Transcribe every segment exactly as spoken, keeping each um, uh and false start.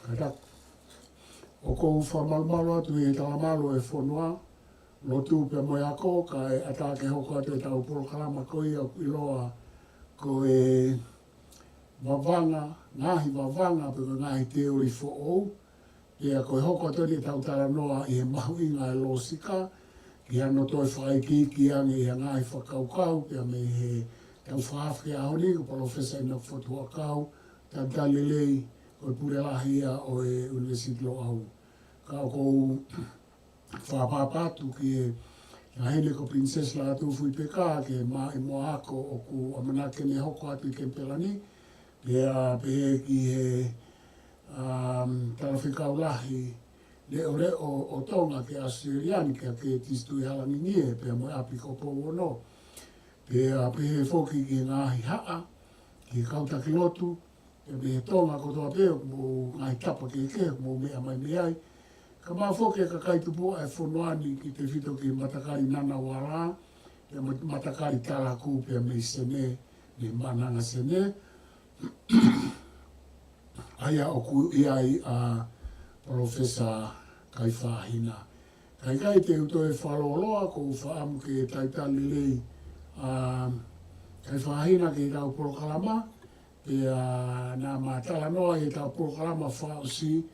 Kātaki, ʻoku ou fakamalumalu atu he talamalu ʻo e fonua, lotu pea mo e ako, kae ʻatā ke hoko atu ʻetau polokalama ko ia ʻoku ʻiloa ko e vavanga, ngaahi vavanga, pe ko e ngaahi teoli foʻou, pea ko e hoko atu eni ʻetau talanoa ʻi he mahuʻinga ʻo e lōsika, ki hano toe fakaikiiki ange ʻi he ngaahi fakakaukau, pea mei heʻetau fakaafe ʻaho ni, ko Palōfesa ʻInoke Fotu Huʻakau, talitali lelei, ko e pule lahi ia ʻo e ʻUnivēsiti Loʻau. Ka ʻoku ou fakapapau atu ki he Laʻā Hine ko Princess Lātūfuipeka, ki he maʻimoa ako ʻoku ʻamanaki ke ne hoko atu ʻi Kenipela ni, pea pehē ki he, um, talafekau lahi leʻoleʻo ʻo Tonga ki ʻAositelēlia ni, ki he Tīsituli Halangingie, pea mo e ʻapi ko Pouono. Pea pehē foki ki he ngaahi haʻa, ki he kau taki lotu, pea mei he Tonga kotoa pē, mo e ngaahi tapa kehekehe, mo e meʻa mai mei ai. Kae ʻumaʻā foki e kakai tupuʻa ʻo e fonua ni, ki he tefito ki he matakali Ngunnawal, pea mo e matakali Taraku, pea mei Senē, mei Maʻananga Senē. ʻA ia ʻoku ʻi ai ʻa Palōfesa Kaifahina. Kae ʻikai te u toe fakalōloa, ʻoku ou fakaʻamu ke talitali lelei ʻa Kaifahina ki heʻetau polokalama, pea naʻa ma talanoa ʻi heʻetau polokalama fakaʻosi,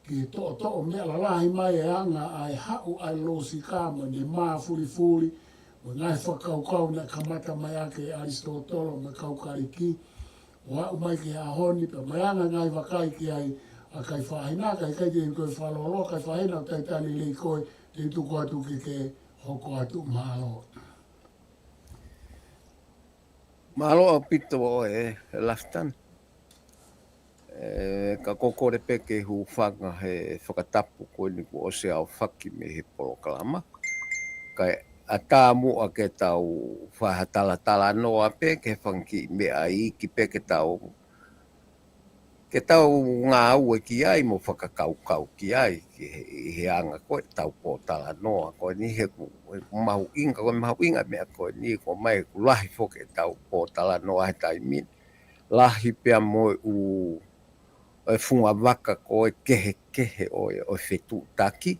ki he toʻotoʻo meʻa lalahi mai e anga ʻa e haʻu ʻa e lōsika mo ʻene māfulifuli, mo e ngaahi fakakaukau naʻe kamata mai ʻaki ʻe ʻAlisitōtolo mo e kau Kalisi, ʻo aʻu mai ki he ʻaho ni, pea mo e anga e ngaahi vakai ki ai ʻa Kaifahina, kae ʻikai te u toe fakalōloa, Kaifahina, ʻoku talitali lelei koe, te u tuku atu ke ke hoko atu, mālō. Mālō ʻaupito ʻoe, Lafitani. ʻE, ka ʻoku ou kole pē ke u hūfanga he fakatapu ko eni kuo ʻosi aofaki mei he polokalama. Kae ʻatā muʻa ke tau fakatalatalanoa pē ki he fanga kiʻi meʻa iiki pē ke tau, ke tau ngāue ki ai mo fakakaukau ki ai, ki he, ʻi he anga ko ē ʻetau pōtalanoa ko eni he ʻoku, ʻoku mahuʻinga, ʻoku mahuʻinga e meʻa ko eni, ʻoku ʻomai ʻoku lahi foki ʻetau pōtalanoa he taimi ni. Lahi pea mo e ʻū, e fungavaka ko ē kehekehe ʻo e, ʻo e fetuʻutaki.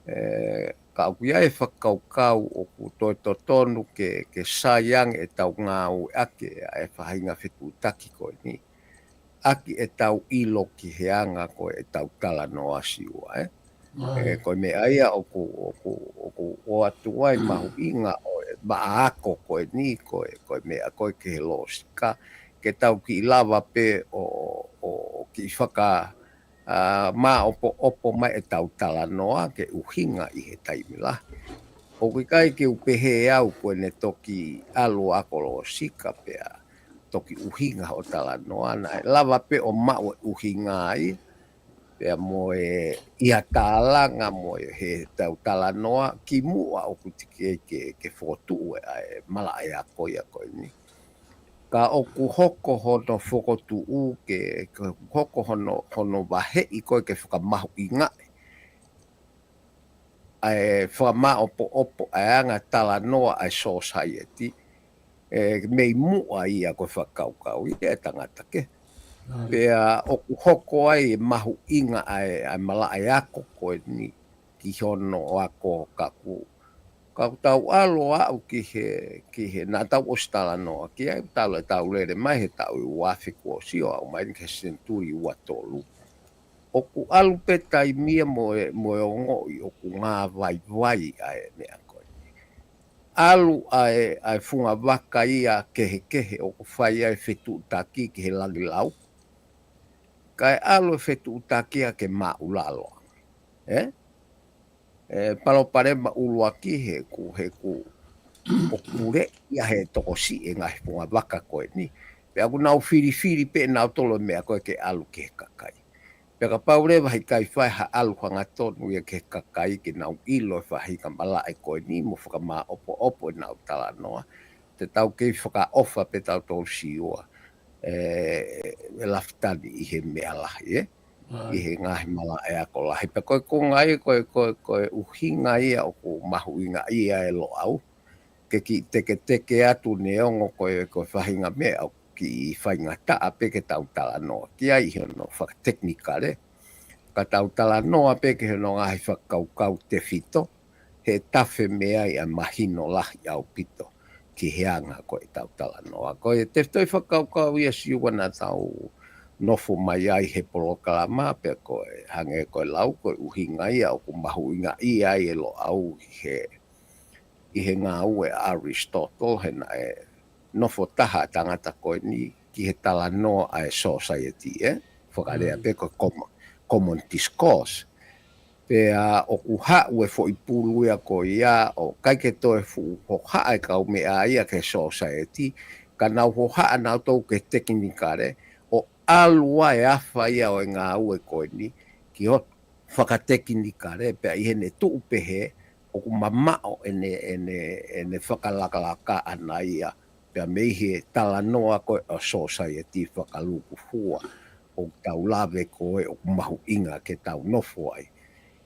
ʻE, ka ʻoku ʻi ai e fakakaukau ʻoku toe totonu ke, ke sai ange ʻetau ngāueʻaki ʻa e faʻahinga fetuʻutaki ko eni ʻaki ʻetau ʻilo ki he anga ko ē ʻetau talanoa, Siua, ē? ʻE, ko e meʻa ia ʻoku, ʻoku, ʻoku ʻoatu ai mahuʻinga ʻo e maʻa ako ko eni, ko e, ko e meʻa ko ē ki he lōsika, ke tau kiʻi lava pē ʻo, ʻo, ʻo kiʻi faka, ʻa, māʻopoʻopo mai ʻetau talanoa ke ʻuhinga ʻi he taimi lahi. ʻOku ʻikai ke u pehē au ko ʻene toki ʻalu ako lōsika pea toki ʻuhinga hoʻo talanoa, naʻe lava pē ʻo maʻu e ʻuhinga ai, pea mo e ʻi ha tālanga mo e heʻetau talanoa, kimuʻa ʻoku teʻeki ke, ke fokotuʻu e, ʻa e malaʻe ako ia ko eni. Ka ʻoku hoko hono fokotuʻu ke, ke hoko hono, hono vaheʻi ko ē ke fakamahuʻingaʻi ʻa e fakamāʻopoʻopo ʻa e anga talanoa ʻa e sōsaieti, ʻe, mei muʻa ia ko e fakakaukau ia e tangata kehe. Pea ʻoku hoko ai e mahuʻinga ʻa e, ʻa e malaʻe ako ko eni ki hono ako kaku. Ka ʻoku tau ʻalu ʻo aʻu ki he, ki he naʻa tau ʻosi talanoa ki ai, talu ʻetau lele mai he taʻu ʻe uaafe kuo ʻosi ʻo aʻu mai ki he senituli uatolu. ʻOku ʻalu pē taimi ia mo e, mo e ongoʻi ʻoku ngāvaivai ʻa e meʻa ko ē. ʻAlu ʻa e, ʻa e fungavaka ia kehekehe ʻoku fai ai e fetuʻutaki ki he langilau. Kae ʻalu e fetuʻutaki ia ke māʻulalo ange. Ē? ʻE, palopalema ʻuluaki he ʻoku, he ʻoku, ʻoku puleʻi ia he tokosiʻi e ngaahi fungavaka ko eni. Pea ʻoku nau filifili pē ʻe nautolu e meʻa ko ē ke ʻalu ki he kakai. Pea kapau leva he ʻikai fai ha ʻalu hangatonu ia ki he kakai ke nau ʻilo e faʻahinga malaʻe ko eni mo fakamāʻopoʻopo ʻenau talanoa, te tau kei fakaʻofa pē tautolu, Siua, ʻe, ʻe Lafitani, ʻi he meʻa lahi, ē? ʻI he ngaahi malaʻe ako lahi. Pea ko e konga ia, ko e, ko e, ko e ʻuhinga ia ʻoku mahuʻinga ia e Loʻau ke kiʻi teketeke atu neongo ko e, ko e faʻahinga meʻa ʻoku kiʻi faingataʻa pē ke tau talanoa ki ai ʻi hono fakatekinikale. ka tau talanoa pē ki hono ngaahi fakakaukau tefito, he tafe mei ai ʻa e mahino lahi ʻaupito ki he anga ko ē ʻetau talanoa. Ko e tefitoʻi fakakaukau ia Siua naʻa tau nofo mai ai he polokalama, pea ko e hangē ko e lau, ko e ʻuhinga ia ʻoku mahuʻingaʻia ai ʻa Loʻau ʻi he, ʻi he ngāue ʻa Aristotle, he naʻe nofo taha ʻa e tangata ko eni ki he talanoa ʻa e society, ē? Fakalea pē ko e com-, common discourse. Pea ʻoku haʻu e foʻi pulu ia ko ia ʻo ʻikai ke toe fuʻu hohaʻa e kaumeʻa ia ki he society, ka nau hohaʻa nautolu ki he tekinikale, ʻo ʻalu ʻa e afa ia ʻo e ngāue ko eni ki hono fakatekinikale, pea ʻi heʻene tuʻu pehē, ʻoku mamaʻo ʻene, ʻene, ʻene fakalakalaka ʻana ia, pea mei he talanoa ko ē ʻa e society fakalūkufua, ʻoku tau lave ko ē ʻoku mahuʻinga ke tau nofo ai,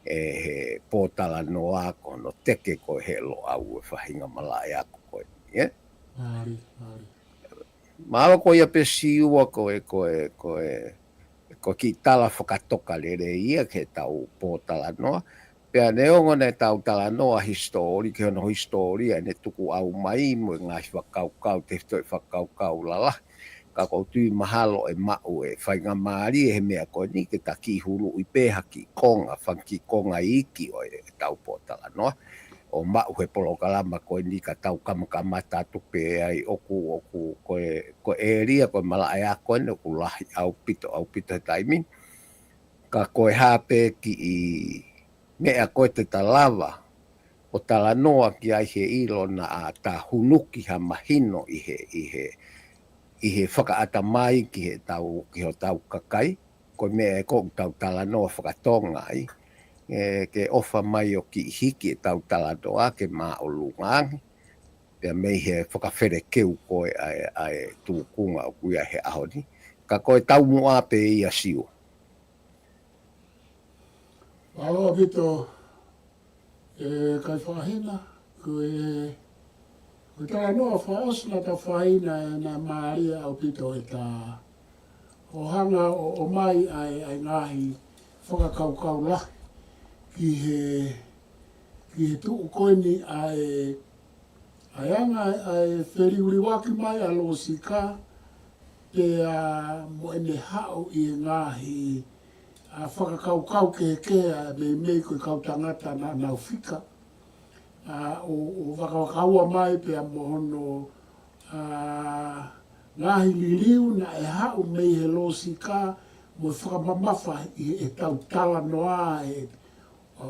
ʻi he pōtalanoa ko hono teke ko ē ʻe Loʻau e faʻahinga malaʻe ako ko eni, ē? Mālie, mālie. Mālō ko ia pē Siua ko e, ko e, ko e, ko e kiʻi tala fakatoka lelei ia ki heʻetau pōtalanoa. Pea neongo naʻa tau talanoa hisitōlia, ki hono hisitōlia ʻene tukuʻau mai mo e ngaahi fakakaukau, tefitoʻi fakakaukau lalahi. Ka ʻoku ou tui mahalo ʻe maʻu e faingamālie he meʻa ko eni ke ta kiʻi huluʻi pē ha kiʻi konga, fanga kiʻi konga iiki ʻo ʻetau pōtalanoa. ʻO maʻu he polokalama ko eni ka tau kamakamata atu pē ai ʻoku, ʻoku, ko e, ko e ʻēlia ko e malaʻe ako eni ʻoku lahi ʻaupito, ʻaupito he taimi ni. Ka ko e hā pē kiʻi meʻa ko ē te ta lava ʻo talanoa ki ai he ʻilo naʻa ta hunuki ha mahino ʻi he, ʻi he, ʻi he fakaʻatamai ki heʻetau, ki hotau kakai, ko e meʻa ē ʻoku tau talanoa fakatonga ai, ē, ke ʻofa mai ʻo kiʻi hiki ʻetau talanoa ke māʻolunga ange, pea mei he fakafelekeu ko ē ʻa e, ʻa e tūkunga ʻoku ʻi ai he ʻaho ni. Ka ko e taumuʻa pē ia Siua. Mālō ʻaupito, ē, Kaifahina, ko e, ko e talanoa fakaʻosi naʻa ta fai naʻe, naʻe mālie ʻaupito ʻeta hohaʻa ʻo, ʻomai ʻa e, ʻa e ngaahi fakakaukau lahi ki he, ki he tuʻu ko eni ʻa e, ʻa e anga ʻa e feliuliuaki mai ʻa Losika, pea mo ʻene haʻu ʻi he ngaahi, ʻa, fakakaukau kehekehe ʻa e meimei ko e kau tangata naʻa nau fika, ʻa, ʻo, ʻo vakavakaua mai pea mo hono, ʻa, ngaahi liliu naʻe haʻu mei he Losika mo e fakamamafa ʻi heʻetau talanoa ē, ʻo,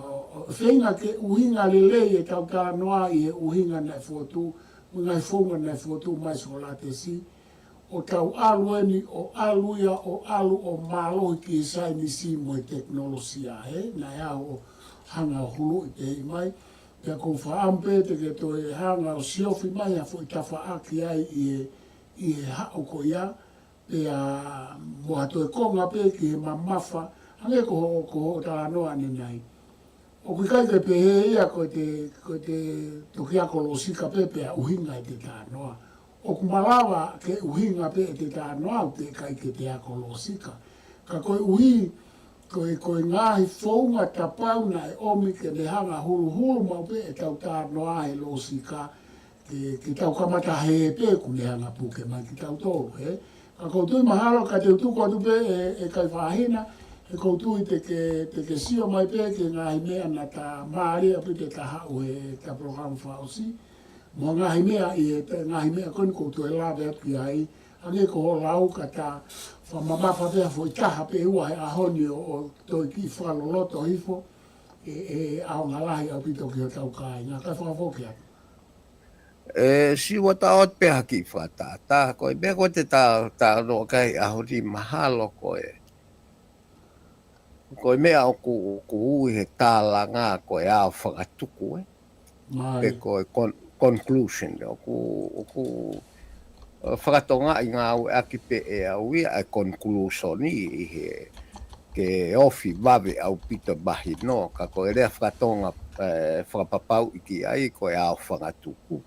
ʻo feinga ke ʻuhinga lelei ʻetau talanoa ʻi he ʻuhinga naʻe fotu, mo e ngaahi founga naʻe fotu mai Sokolatesi, ʻo tau ʻalu eni, ʻo ʻalu ia, ʻo ʻalu ʻo mālohi ki he saienisi mo e tekinolosia, ē? Naʻe ʻaho ʻo hanga ʻo huluʻi pē mai, pea ʻoku ou fakaʻamu pē te ke toe hanga ʻo siofi mai ha foʻi tafaʻaki ai ʻi he, ʻi he haʻu ko ia, pea mo ha toe konga pē ki he mamafa, hangē ko hoʻo, ko hoʻo talanoa ʻanenai. ʻOku ʻikai ke pehē ia ko ʻete, ko ʻete toki ako Losika pē pea ʻuhinga ʻete talanoa. ʻOku malava ke ʻuhinga pē ʻete talanoa ʻoku teʻeki ai ke te ako Losika. Ka koeʻuhi, ko e, ko e ngaahi founga tapau naʻe ʻomi ke ne hanga huluhulu maʻu pē ʻetau talanoa he Losika, ke, ke tau kamata hē pē ʻoku ne hanga puke mai kitautolu, ē. Ka ʻoku ou tui mahalo ka te u tuku atu pē ē, ē Kaifahina, he ʻoku ou tui te ke, te ke sio mai pē ki he ngaahi meʻa naʻa ta mālie ʻaupito ʻeta haʻu heʻeta polokalama fakaʻosi. Mo e ngaahi meʻa ʻi he, ʻi he ngaahi meʻa ko eni ʻoku ou toe lave atu ki ai, hangē ko hoʻo lau ka ta fakamamafa pē ha foʻi taha pe ua he ʻaho ni ʻo, ʻo toe kiʻi fakaloloto hifo, ʻe, ʻe ʻaonga lahi ʻaupito ki hotau kāinga, kae fakafoki atu. ʻE, Siua, ta ʻoatu pē ha kiʻi fakatātā, ko e meʻa ko ē te ta, ta noa kai ʻaho ni mahalo ko e, ko e meʻa ʻoku, ʻoku ui he tālanga ko e ao fakatuku, ē? Pe ko e con-, conclusion, ʻoku, ʻoku, ʻe, fakatonga ʻi ngāueʻaki pē ʻe au ia ʻa e conclusion ʻi he ke ofi vave ʻaupito mahino, ka ko e lea fakatonga, ʻe, fakapapauʻi ki ai ko e ao fakatuku.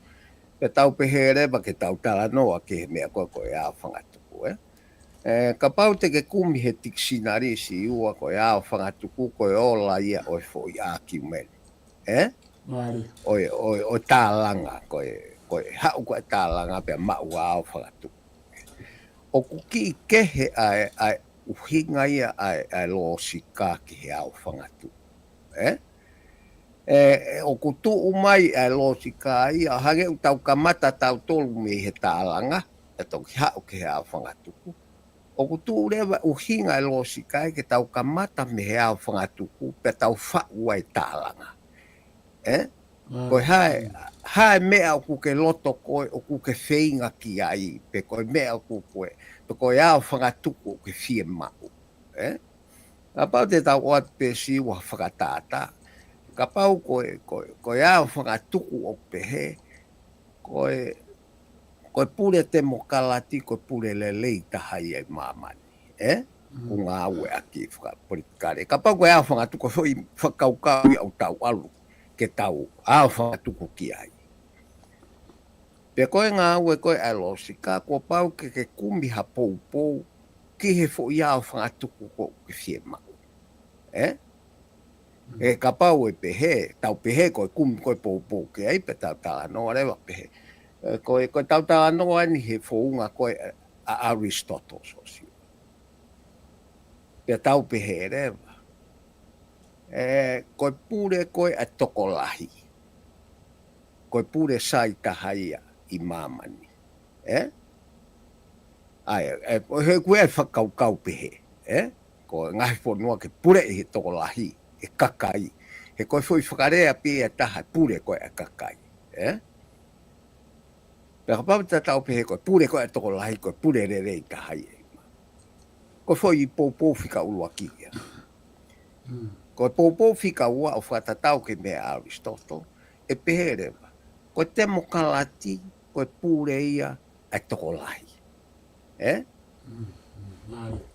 Pea tau pehē leva ke tau talanoa ki he meʻa ko ē ko e ao fakatuku, ē? Ē, kapau te ke kumi he tikisinali Siua ko e ao fangatuku ko e ola ia ʻo e foʻi ʻākiumeni. Ē? Mālie. ʻO e, ʻo e, ʻo e tālanga, ko e, ko e haʻu ko e tālanga pea maʻu ʻa e ao fangatuku. ʻOku kiʻi kehe ʻa e, ʻa e ʻuhinga ia ʻa e, ʻa e lōsika ki he ao fangatuku. Ē? Ē, ʻoku tuʻu mai ʻa e lōsika ia, hangē ʻoku tau kamata tautolu mei he tālanga, ʻe toki haʻu ki he ao fangatuku. ʻOku tuʻu leva ʻuhinga e lōsika ia ke tau kamata mei he ao fangatuku, pea tau faʻu ai tālanga. Ē? Ko e hā e, hā e meʻa ʻoku ke loto koe, ʻoku ke feinga ki ai, pe ko e meʻa ʻoku koe, pe ko e ao fangatuku ʻoku ke fiemaʻu. Ē? Kapau te tau ʻoatu pē Siua fakatātā. Kapau ko e, ko e, ko e ao fangatuku ʻoku pehē, ko e, ko e pule temokalati, ko e pule lelei taha ia ʻi māmani. Ē? ʻOku ngāueʻaki fakapolitikale. Kapau ko e ao fangatuku ko e foʻi fakakaukau ia ʻoku tau ʻalu ke tau ao fangatuku ki ai. Pea ko e ngāue ko ē ʻa e lōsika, kuo pau ke ke kumi ha poupou ki he foʻi ao fangatuku ʻoku ke fiemaʻu. Ē? Ē, kapau ʻe pehē, tau pehē ko e kumi ko e poupou ki ai, pea tau talanoa leva pehē. Ē, ko e, ko e tau talanoa ni he founga ko ē ʻa ʻAlisitoto, sōsio. Pea tau pehē leva. Ē, ko e pule ko ē ʻa e tokolahi. Ko e pule sai taha ia ʻi māmani. Ē? ʻAi, ē, he ʻoku ʻi ai e fakakaukau pehē. Ē? Ko e ngaahi fonua ke puleʻi he tokolahi, ʻe kakai. He ko e foʻi fakalea pē ia ʻe taha, pule ko ē ʻa e kakai. Ē? Pea kapau te tau pehē ko e pule ko ē ʻa e tokolahi, ko e pule lelei taha ia. Ko e foʻi poupou fika ʻuluaki ia. Ko e poupou fika ua ʻo fakatatau ki he meʻa ʻa ʻAlisitoto, ʻe pehē leva. Ko e temokalati, ko e pule ia ʻa e tokolahi. Ē?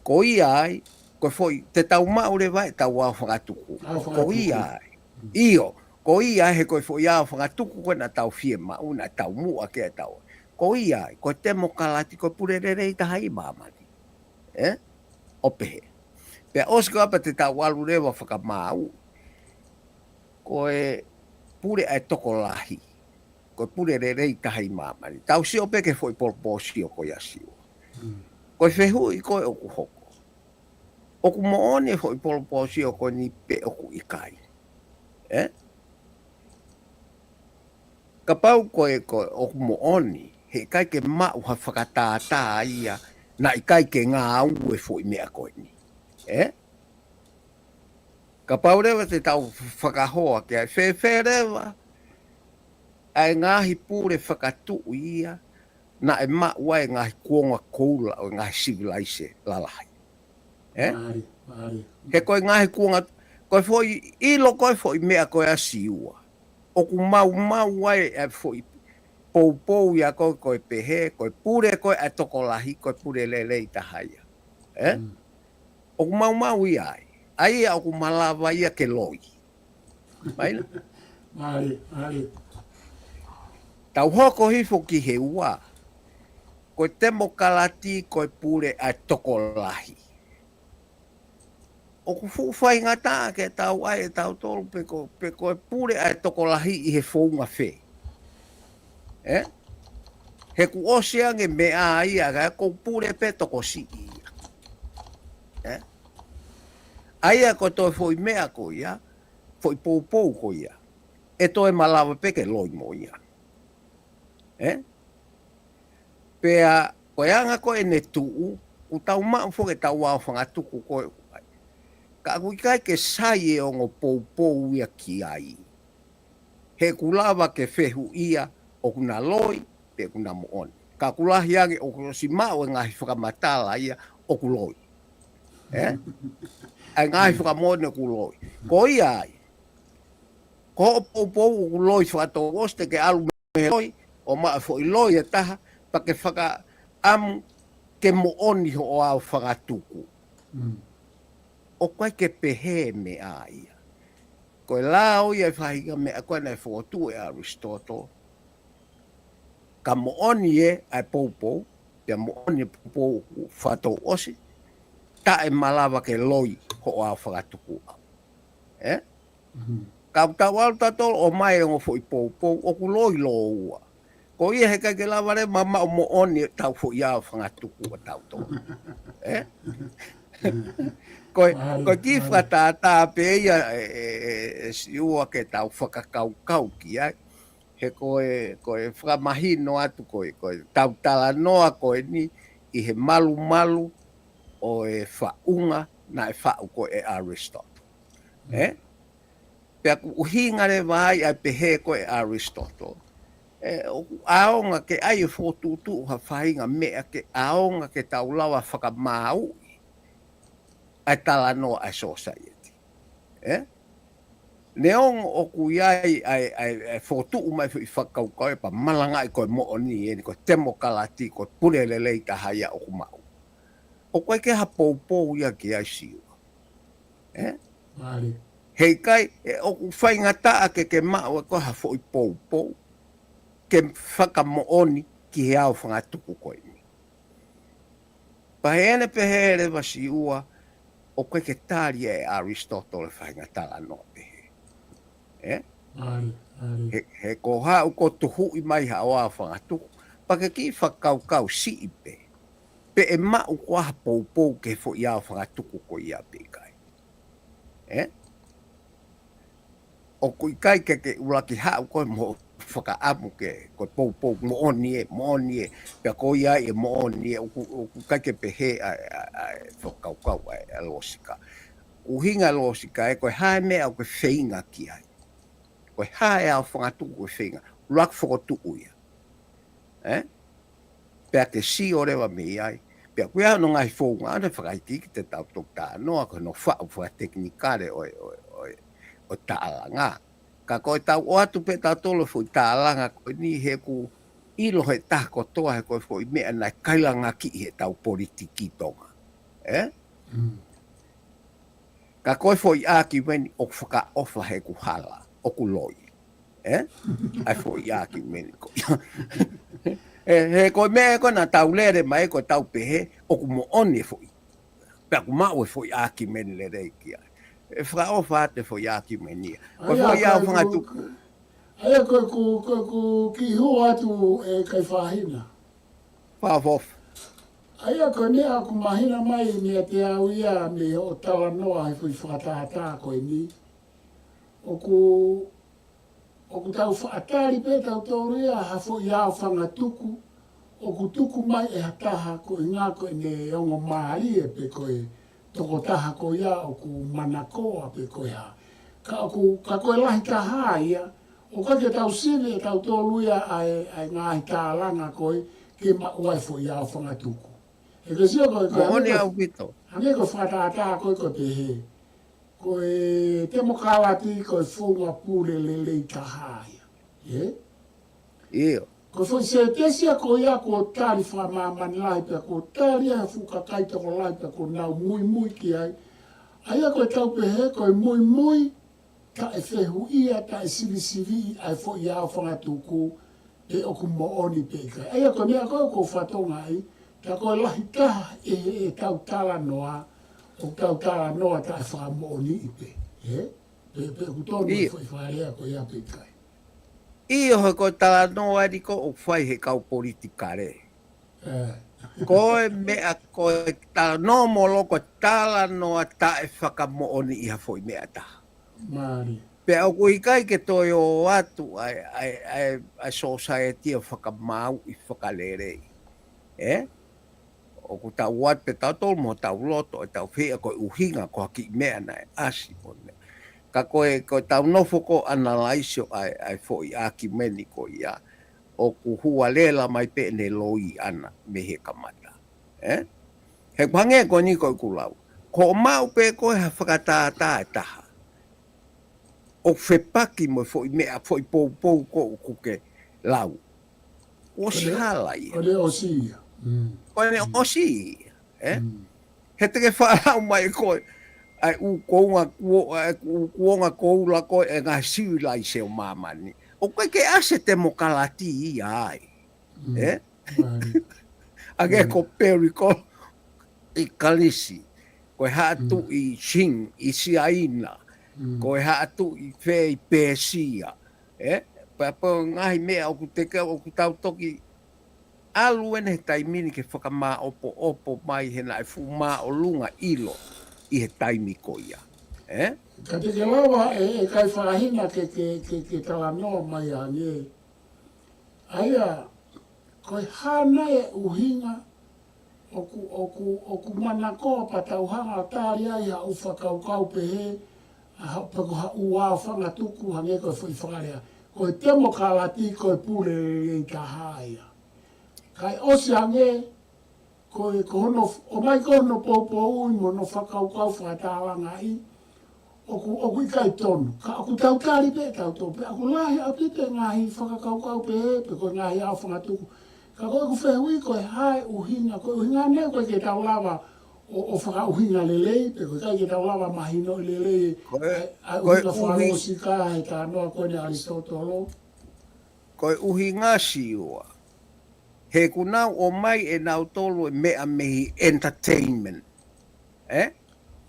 Ko ia ai, ko e foʻi, te tau maʻu leva ʻetau ao fangatuku. Ko ia ai. ʻIo, ko ia ai he ko e foʻi ao fangatuku ko ē naʻa tau fiemaʻu, naʻa tau muʻa ke tau. Ko ia ai, ko e temokalati, ko e pule lelei taha ʻi māmani. Ē? ʻO pehē. Pea ʻosi ko ia pea te tau ʻalu leva fakamaau. Ko e pule ʻa e tokolahi. Ko e pule lelei taha ʻi māmani. Tau sio pē ki he foʻi polopōsio ko ia Siua. Ko e fehuʻi ko ē ʻoku hoko. ʻOku moʻoni e foʻi polopōsio ko eni pe ʻoku ʻikai. Ē? Kapau ko e, ko e ʻoku moʻoni, heʻikai ke maʻu ha fakatātā ia, naʻe ʻikai ke ngāue e foʻi meʻa ko eni. Ē? Kapau leva te tau fakahoa ki ai fēfē leva, ʻa e ngaahi pule fakatuʻu ia, naʻe maʻu ai e ngaahi kuonga koula ʻo e ngaahi sivilaise lalahi. Ē? Mālie, mālie. He ko e ngaahi kuonga, ko e foʻi, ʻilo ko e foʻi meʻa ko ia Siua. ʻOku maumau ai e foʻi poupou ia ko ē, ko e pehē, ko e pule ko ē ʻa e tokolahi, ko e pule lelei taha ia. Ē? ʻOku maumau ia ai. ʻA ia ʻoku malava ia ke loi. Mai la. Mālie, mālie. Tau hoko hifo ki he ua. Ko e temokalati, ko e pule ʻa e tokolahi. ʻOku fuʻu faingataʻa ke tau ʻai ʻe tautolu pe ko, pe ko e pule ʻa e tokolahi ʻi he founga fē. Ē? He kuo ʻosi ange meʻa ia, ka ko e pule pē tokosiʻi ia. Ē? ʻA ia ko e toe foʻi meʻa ko ia, foʻi poupou ko ia. ʻE toe malava pē ke loi mo ia. Ē? Pea, ko e anga ko ē ʻene tuʻu, ʻoku tau maʻu foki ʻetau ao fangatuku ko ē. Ka ʻoku ʻikai ke sai e ongo poupou ia ki ai. He ʻoku lava ke fehuʻia ʻoku na loi, pe ʻoku na moʻoni. Ka ʻoku lahi ange ʻoku ʻosi maʻu e ngaahi fakamatala ia ʻoku loi. Ē? ʻA e ngaahi fakamoʻoni ʻoku loi. Ko ia ai. Ko hoʻo poupou ʻoku loi fakatouʻosi te ke ʻalu mei he loi, ʻo maʻu e foʻi loi ʻe taha, pea ke fakaʻamu ke moʻoni hoʻo ao fangatuku. ʻOku ʻikai ke pehē meʻa ia. Ko e lao ia e faʻahinga meʻa ko ē naʻe fokotuʻu ʻe ʻAlisitoto. Ka moʻoni ē ʻa e poupou, pea moʻoni e poupou ʻoku faʻa tau ʻosi, taʻe malava ke loi hoʻo ao fakatuku ʻaʻau. Ē? Ka ʻoku tau ʻalu tautolu ʻo ʻomai e ongo foʻi poupou, ʻoku loi lōua. Ko ia heʻikai ke lava leva ʻo maʻu moʻoni ʻetau foʻi ao fakatuku ʻatautolu. Ē? Ko e, ko e kiʻi fakatātā pē ia ē, ē, ē, ē, Siua ke tau fakakaukau ki ai. He ko e, ko e fakamahino atu ko e, ko e tau talanoa ko eni ʻi he malumalu ʻo e faʻunga naʻe faʻu ko ē ʻe Aristotle. Ē? Pea ʻoku ʻuhinga leva ai ʻa e pehē ko ē ʻe Aristotle. Ē, ʻoku ʻaonga ke ʻai e fokotuʻutuʻu ha faʻahinga meʻa ke ʻaonga ke tau lava fakamaauʻi ʻa e talanoa ʻa e society. Ē? Neongo ʻoku ʻi ai ʻa e, ʻa e, ʻa e fokotuʻu mai foʻi fakakaukau ē pea malangaʻi ko e moʻoni eni, ko e temokalati, ko e pule lelei taha ia ʻoku maʻu. ʻOku ʻikai ke ha poupou ia ki ai Siua. Ē? Mālie. Heʻikai, ē, ʻoku faingataʻa ke ke maʻu ʻe koe ha foʻi poupou ke fakamoʻoni ki he ao fakatuku ko eni. Pea ʻi heʻene pehē leva Siua, ʻoku ʻikai ke tali ʻe Aristotle e faʻahinga talanoa pehē. Ē? Mālie, mālie. He, he ko haʻu ko e tuhuʻi mai haʻo ao fakatuku, pea ke kiʻi fakakaukau siʻi pē. Pe ʻe maʻu koā ha poupou ki he foʻi ao fakatuku ko ia pe ʻikai. Ē? ʻOku ʻikai ke ke ʻuluaki haʻu koe mo e fakaʻamu ke, ko e poupou moʻoni ē, moʻoni ē, pea ko ia ʻe moʻoni ē, ʻoku, ʻoku ʻikai ke pehē ʻa, ʻa, ʻa e fakakaukau ʻa e, ʻa e lōsika. ʻUhinga lōsika ē, ko e hā e meʻa ʻoku ke feinga ki ai. Ko e hā e ao fakatuku ʻoku ke feinga, ʻuluaki fokotuʻu ia. Ē? Pea ke sio leva mei ai. Pea ʻoku ʻi ai hono ngaahi founga, ʻa ʻene fakaikiiki ʻetau talanoa, ko hono faʻu fakatekinikale ʻo e, ʻo e, ʻo e, ʻo e tālanga. Ka ko e tau ʻoatu pē tautolu e foʻi tālanga ko eni he ʻoku ʻilo he taha kotoa he ko e foʻi meʻa naʻe kailanga ki he tau politiki Tonga. Ē? Ka ko e foʻi ʻākiumeni ʻoku fakaʻofa he ʻoku hala, ʻoku loi. Ē? ʻA e foʻi ʻākiumeni ko ia. Ē, he ko e meʻa ko ē naʻa tau lele mai ko e tau pehē, ʻoku moʻoni e foʻi. Pea ʻoku maʻu e foʻi ʻākiumeni lelei ki ai. ʻE fakaʻofa atu e foʻi ʻākiumeni ia. Ko e foʻi ao fakatuku. ʻA ia ko e ku, ko e ku kiʻi hū atu ē Kaifahina. Fakaʻofoʻofa. ʻA ia ko e meʻa ʻoku mahino mai meiate au ia mei hoʻo talanoa he foʻi fakatātā ko eni. ʻOku, ʻoku tau faʻa tali pē tautolu ia ha foʻi ao fakatuku, ʻoku tuku mai ʻe ha taha ko e ngā ko ʻene ongo mālie pe ko e tokotaha ko ia ʻoku manakoa pe ko e hā. Ka ʻoku, ka ko e lahi taha ia, ʻoku ʻikai ke tau sivi ʻe tautolu ia ʻa e, ʻa e ngaahi tālanga ko ē ke maʻu ai e foʻi ao fakatuku. He ke sio ko e, ko e Moʻoni ʻaupito. Hangē ko e fakatātā ko ē ko e pehē. Ko e temokalati, ko e founga pule lelei taha ia. Ē? ʻIo. Ko e foʻi sētesi ia ko ia kuo tali fakamāmani lahi pea kuo tali ʻe he fuʻu kakai tokolahi pea kuo nau muimui ki ai. ʻA ia ko e tau pehē, ko e muimui, taʻe fehuʻia, taʻe sivisiviʻi ʻa e foʻi ao fakatuku, pe ʻoku moʻoni pe ʻikai. ʻA ia ko e meʻa ko ē ʻoku ou fatongia ai, tā ko e lahi taha ʻi he, ʻetau talanoa, ʻoku tau talanoa taʻe fakamoʻoniʻi pē. Ē? Pe, pe ʻoku tonu e ʻIo. foʻi fakalea ko ia pe ʻikai. ʻIo, he ko e talanoa eni ko ē ʻoku fai he kau politikale. Ē. Ko e meʻa ko e talanoa molo ko e talanoa taʻe fakamoʻoniʻi ha foʻi meʻa taha. Mālie. Pea ʻoku ʻikai ke toe ō atu ʻa e, ʻa e, ʻa e, ʻa e society ʻo fakamaauʻi fakalelei. Ē? ʻOku tau ʻoatu pē tautolu mo hotau loto ʻetau feia ko e ʻuhinga ko ha kiʻi meʻa naʻe ʻasi mo e meʻa. Ka ko e, ko e tau nofo ko ē ʻo analyze ʻa e, ʻa e foʻi ʻākiumeni ko ia, ʻoku hualela mai pē ʻene loi ʻana mei he kamata. Ē? He ʻoku hangē ko eni ko ʻeku lau. Ko hoʻo maʻu pē ko ē ha fakatātā ʻe taha ʻoku fepaki mo e foʻi meʻa, foʻi poupou ko ē ʻoku ke lau. ʻOsi hala ia. Ko ʻene ʻosi ia. Mm. Ko ʻene ʻosi ia. Ē? Mm. He te ke faʻa lau mai ko ē ʻa e ʻū kuonga kuo, ʻa e ʻū kuonga koula ko ē ʻa e ngaahi sivilaise ʻo māmani. ʻOku ʻikai ke ʻasi e temokalati ia ai. Mm. Ē? Mālie. Hangē ko Perikolo ʻi Kalisi, ko e Haʻa Tuʻi Sing ʻi Siaina, ko e Haʻa Tuʻi fē ʻi Pēsia, ē? Pea pau ngaahi meʻa ʻoku teke, ʻoku tau toki ʻalu ʻeni he taimi ni ke fakamāʻopoʻopo mai he naʻe fuʻu māʻolunga ʻilo ʻi he taimi ko ia, ē? Ka te ke lava ʻe, ʻe Kaifahina ke, ke, ke, ke talanoa mai ange. ʻA ia, ko e hā nai e ʻuhinga ʻoku, ʻoku, ʻoku manakoa pea tau hanga ʻo tali ai haʻo fakakaukau pehē, ʻa ha, pe ko haʻo aofangatuku hangē ko e foʻi fakalea. Ko e temokalati, ko e pule lelei taha ia. Kae ʻosi ange, ko e, ko hono, ʻomai ko hono poupouʻi mo hono fakakaukau fakatālangaʻi, ʻoku, ʻoku ʻikai tonu. Ka ʻoku tau tali pē, tau tō pē, ʻoku lahi ʻaupito e ngaahi fakakaukau pehē, pe ko e ngaahi aofangatuku. Ka ko ʻeku fehuʻi ko e hā e ʻuhinga, ko e ʻuhinga nai ʻoku ʻikai ke tau lava ʻo, ʻo fakaʻuhinga lelei, pe ko e ʻikai ke tau lava mahinoʻi lelei, Ko e, ʻa e, ʻa e ko e ʻuhinga ʻuhi- fakalōsika he talanoa ko eni ʻa ʻAlisitōtolo. Ko e ʻuhinga Siua. He ʻoku nau ʻomai ʻe nautolu e meʻa mei he entertainment. Ē?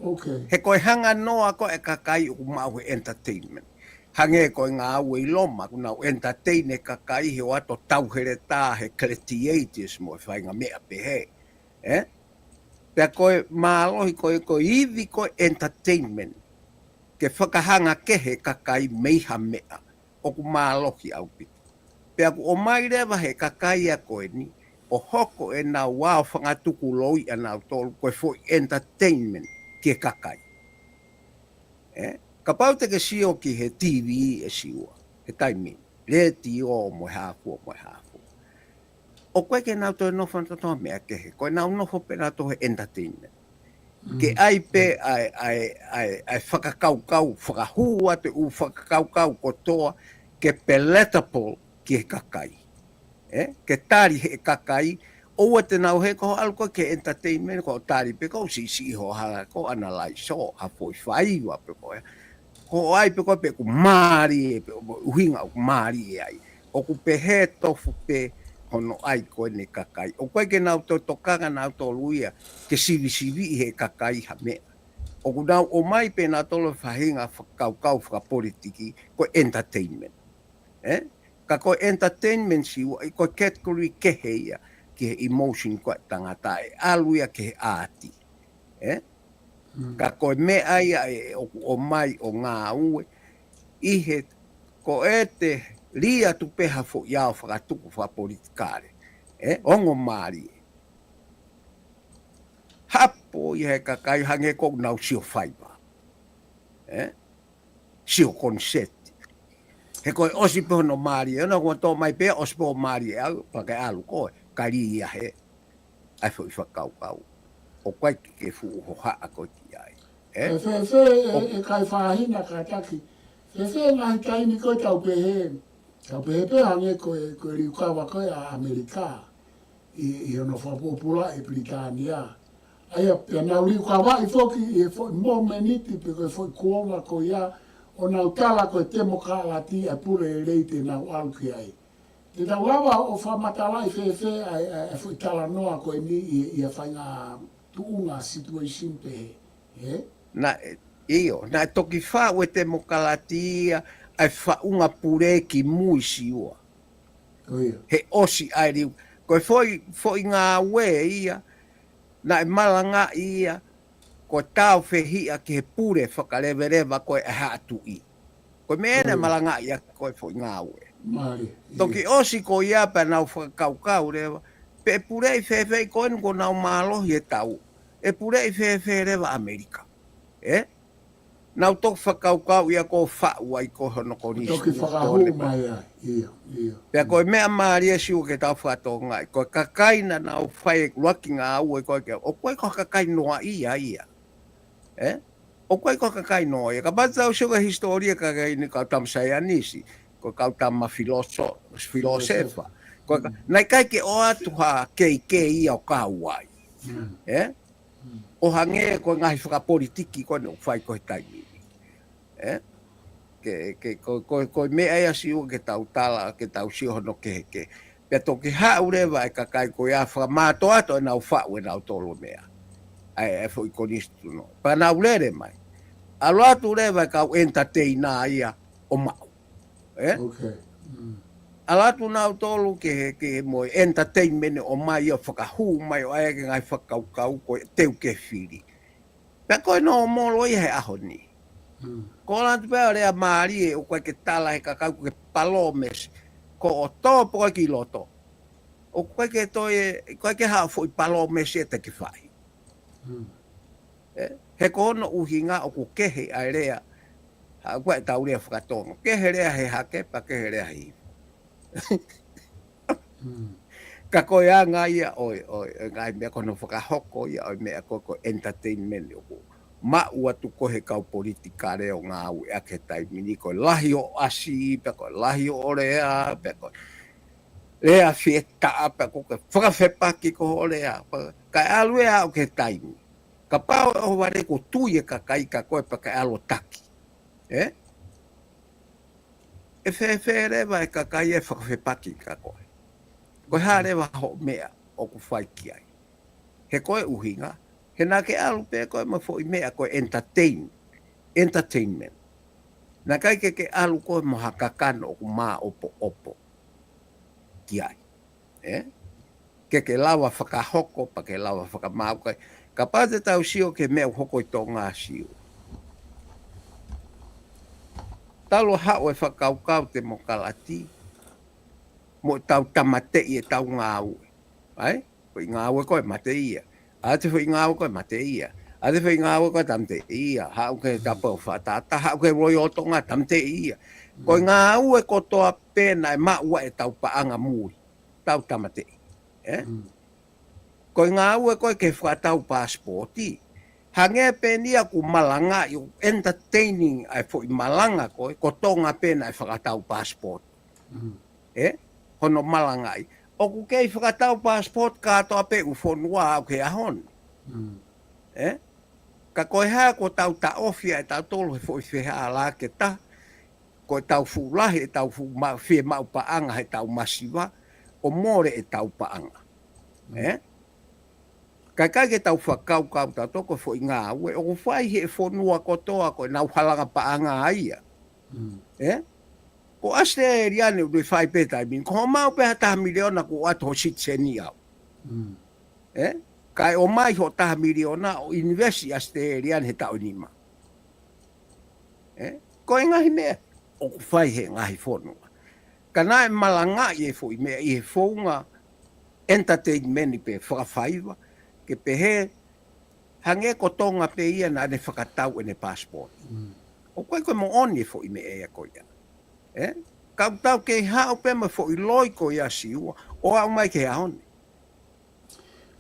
Okay. He ko e hanga noa ko e kakai ʻoku maʻu he entertainment. Hangē ko e ngāue ʻi Loma, ʻoku nau entertain e kakai he ʻoatu tauheletā he gladiators mo e faʻahinga meʻa pehē. Ē? Pea ko e mālohi ko e, ko e ivi ko e entertainment. Ke fakahanga kehe e kakai mei ha meʻa. ʻOku mālohi ʻaupito. Pea ʻoku ʻomai leva he kakai ia ko eni, ʻo hoko ʻenau aofangatuku loi ʻanautolu ko e foʻi entertainment ki he kakai. Ē? Kapau te ke sio ki he T V ʻe Siua, he taimi, letiō mo e hā fua, mo e hā fua. ʻOku ʻikai ke nau toe nofo ʻanautolu he meʻa kehe. Ko ʻenau nofo pē ʻanautolu he entertainment. Ke ʻai pē ʻa e, ʻa e, ʻa e, ʻa e fakakaukau, fakahū atu e ʻū fakakaukau kotoa, ke palatable ki he kakai. Ē? Ke tali he kakai, ʻoua te nau hē ko hoʻo ʻalu ko ē ki he entertainment, ko hoʻo tali pē ko hoʻo siʻisiʻi ho hala ko hoʻo analyze ʻo ha foʻi faiva pē ko ē. Ko hoʻo ʻai pē ko ē pē ʻoku mālie, pē ʻoku ʻuhinga ʻoku mālie ai. ʻOku pehē tofu pē hono ʻai ko eni e kakai. ʻOku ʻikai ke nau toe tokanga ʻanautolu ia ke sivisiviʻi he kakai ha meʻa. ʻOku nau ʻomai pē ʻanautolu e faʻahinga fakakaukau fakapolitiki ko e entertainment. Ē? Ka ko e entertainment Siua, ʻi ko e category kehe ia ki he emotion ko e tangata ʻe ʻalu ia ki he ʻaati. Ē? Ka ko e meʻa ia ʻe ʻoku ʻomai ʻo ngāue, ʻi he ko e te lī atu pē ha foʻi aofangatuku fakapolitikale. Ē? Ongo mālie. Hapo ia he kakai hangē ko ʻenau sio faiva. Ē? Sio koniseti. He ko e ʻosi pē hono mālie, ʻona ko e tō mai pē ʻosi pē hoʻo mālie ʻaʻau, pea ke ʻalu ko ē, ka lī ia he, ʻai foʻi fakakaukau. ʻOku ʻikai ke fuʻu hohaʻa ko ē ki ai. Ē? Ē, fēfē, ʻe, ʻe Kaifahina kātaki. Fēfē ngaahi taimi ko ē tau pehē, tau pehē pē hangē ko e, ko e liukava ko ē ʻa ʻAmelika. ʻI, ʻi hono fakapōpulaʻi ʻe Pilitānia. ʻA ia pea nau liukavaʻi foki ʻi he foʻi mōmeniti pe ko e foʻi kuonga ko ia ʻo nau tala ko e temokalati ʻa e pule lelei te nau ʻalu ki ai. Te tau lava ʻo fakamatalaʻi fēfē ʻa e, ʻa e, ʻa e foʻi talanoa ko eni ʻi, ʻi ha faʻahinga tuʻunga situation pehē. Ē? Naʻe, ʻio, naʻe toki faʻu e temokalati ia ʻa e faʻunga pule kimui Siua. Ko ia. He ʻosi ʻa e liu. Ko e foʻi, foʻi ngāue ia, naʻe malangaʻi ia, ko e tāufehiʻa ki he pule fakaleveleva ko ē ʻa e Haʻa Tuʻi. Ko e meʻa ena malangaʻi ia ko e foʻi ngāue. Mālie, ʻio. Toki ʻosi ko ia pea nau fakakaukau leva. Pe ʻe puleʻi fēfē ko eni kuo nau mālohi e tau. ʻE puleʻi fēfē leva ʻAmelika. Ē? Nau toki fakakaukau ia ko e faʻu ai ko hono konisi. Toki fakahū mai ai, ʻio, ʻio. Pea ko e meʻa mālie Siua ke tau fakatokangaʻi. Ko e kakai naʻa nau fai e ʻuluaki ngāue ko ē ke, ʻoku ʻikai ko ha kakai noaʻia ia. Ē? ʻOku ʻikai ko ha kakai noaʻia. Kapau te tau sio ki he hisitōlia kakai ni kau tama saienisi, ko e kau tama filoso-, filōsefa. Ko e ka-, naʻe ʻikai ke ʻoatu ha keikei ia ʻo kau ai. Ē? ʻO hangē ko e ngaahi fakapolitiki ko ē ʻoku fai ko e taimi ni. Ē? Ke, ke, ko, ko, ko e meʻa ia Siua ke tau tala, ke tau sio hono kehekehe. Pea toki haʻu leva e kakai ko ia fakamātoato ʻenau faʻu ʻenau tolo meʻa. ʻA e, ʻa e foʻi konisitūtone. Pea nau lele mai. ʻAlu atu leva e kau entertainer ia ʻo maʻu. Ē? Okay. Mm. ʻAlu atu nautolu ke, ke mo e entertainment ʻo mai ʻo fakahū mai ʻo ʻai ke ngaahi fakakaukau ko e teu ke fili. Pea ko e nōmolo ia he ʻaho ni. Mm. Ko ʻoku ʻalu atu pē ʻo lea mālie ʻoku ʻikai ke tala he kakai ko e palōmesi. Ko ʻoku tō pē ko e ki loto. ʻOku ʻikai ke toe, ʻikai ke haʻu foʻi palōmesi ʻe te ke fai. Mm. Ē? He ko hono ʻuhinga ʻoku kehe ʻa e lea. Haʻu ko e tau lea fakatonga. Kehe lea he hake, pea kehe lea he ivi. Mm. Ka ko e anga ia ʻo e, ʻo e, ʻo e ngaahi meʻa ko hono fakahoko ia ʻo e meʻa ko e, ko e entertainment ʻoku maʻu atu ko e he kau politikale ʻo ngāueʻaki he taimi ni ko e lahi ʻo ʻasi, pea ko e lahi ʻo lea, pea ko e lea fietaʻa, pea ko e fakafepaki ko hoʻo lea, pea, kae ʻalu ē ʻo aʻu ki he taimi. Kapau ʻe ʻohovale ko e tui e kakai kia koe pea ke ʻalu ʻo taki. Ē? ʻE fēfē leva e kakai ʻe fakafepaki kia koe. Ko e hā leva hoʻo meʻa ʻoku fai ki ai. He ko e ʻuhinga, he naʻa ke ʻalu pē koe mo e foʻi meʻa ko e entertain, entertainment. Naʻe ʻikai ke ke ʻalu koe mo ha kakano ʻoku māʻopoʻopo ki ai. Ē? Ke ke lava fakahoko, pea ke lava fakamaau kai. Kapau te tau sio ki he meʻa ʻoku hoko ʻi Tonga, Siua. Talu haʻu e fakakaukau temokalati, mo e tau tāmateʻi e tau ngāue. ʻAi? Foʻi ngāue ko e mate ia. ʻAlu atu e foʻi ngāue ko e mate ia. ʻAlu atu e foʻi ngāue ko e tāmateʻi ia. Haʻu ki he tapa ʻo fakatātā, haʻu ki he Royal Tonga, tāmateʻi ia. Ko e ngāue kotoa pē naʻe maʻu ai e tau paʻanga muli. Tau tāmateʻi. Ē? Mm. Ko e ngāue ko e ke fakatau passport. Hangē pē eni ia ʻoku malangaʻi ʻo entertaining ʻa e foʻi malanga ko e, ko Tonga pē naʻe fakatau passport. Mm. Ē? Hono malangaʻi. ʻOku kei fakatau passport kātoa pē ʻū fonua ʻoku ke ʻaho ni. Mm. Ē? Ka ko e hā ko e tau taʻofi ʻa e tautolu he foʻi fehālaaki ʻe taha, ko e tau fuʻu lahi, ʻe tau fuʻu ma-, fiemaʻu paʻanga he tau masiva, ʻo mole e tau paʻanga. Mm. Ē? Kae ʻikai ke tau fakakaukau tautolu ko e foʻi ngāue ʻoku fai he fonua kotoa ko e nau halanga paʻanga ia. Mm. Ē? Ko ʻAositelēlia ni ʻoku fai pē taimi ni, ko hoʻo maʻu pē ha taha miliona kuo ʻoatu ho sitiseni au. Mm. Ē? Kae ʻomai ho taha miliona ʻo ʻinivesi ʻAositelēlia ni he taʻu ʻe nima. Ē? Ko e ngaahi meʻa ʻoku fai he ngaahi fonua. Ka naʻe malangaʻi e foʻi meʻa ʻi he founga entertainment pē fakafaiva, ke pehē, hangē ko Tonga pē ia naʻa ne fakatau ʻene passport. Mm. ʻOku ʻikai ko e moʻoni e foʻi meʻa ia ko ia. Ē? Ka ʻoku tau kei haʻu pē mo e foʻi loi ko ia, Siua, ʻo aʻu mai ki he ʻaho ni.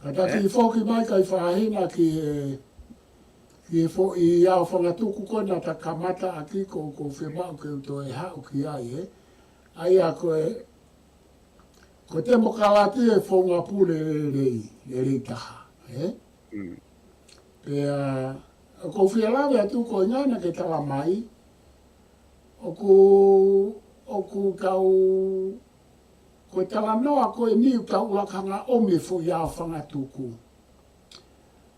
Ka ta kiʻi foki mai kae fakahina ki he, ki he foʻi ao fangatuku ko ē naʻa ta kamata ʻaki ko, ʻoku ou fiemaʻu ke u toe haʻu ki ai, ē. ʻA ia ko e, ko e temokalati e founga pule lelei, lelei taha, ē. Mm. Pea, ʻoku ou fie lave atu ko e ngana ke tala mai, ʻoku, ʻoku tau, ko e talanoa ko eni ʻoku tau ʻuluaki hanga ʻo ʻomi e foʻi ao fangatuku.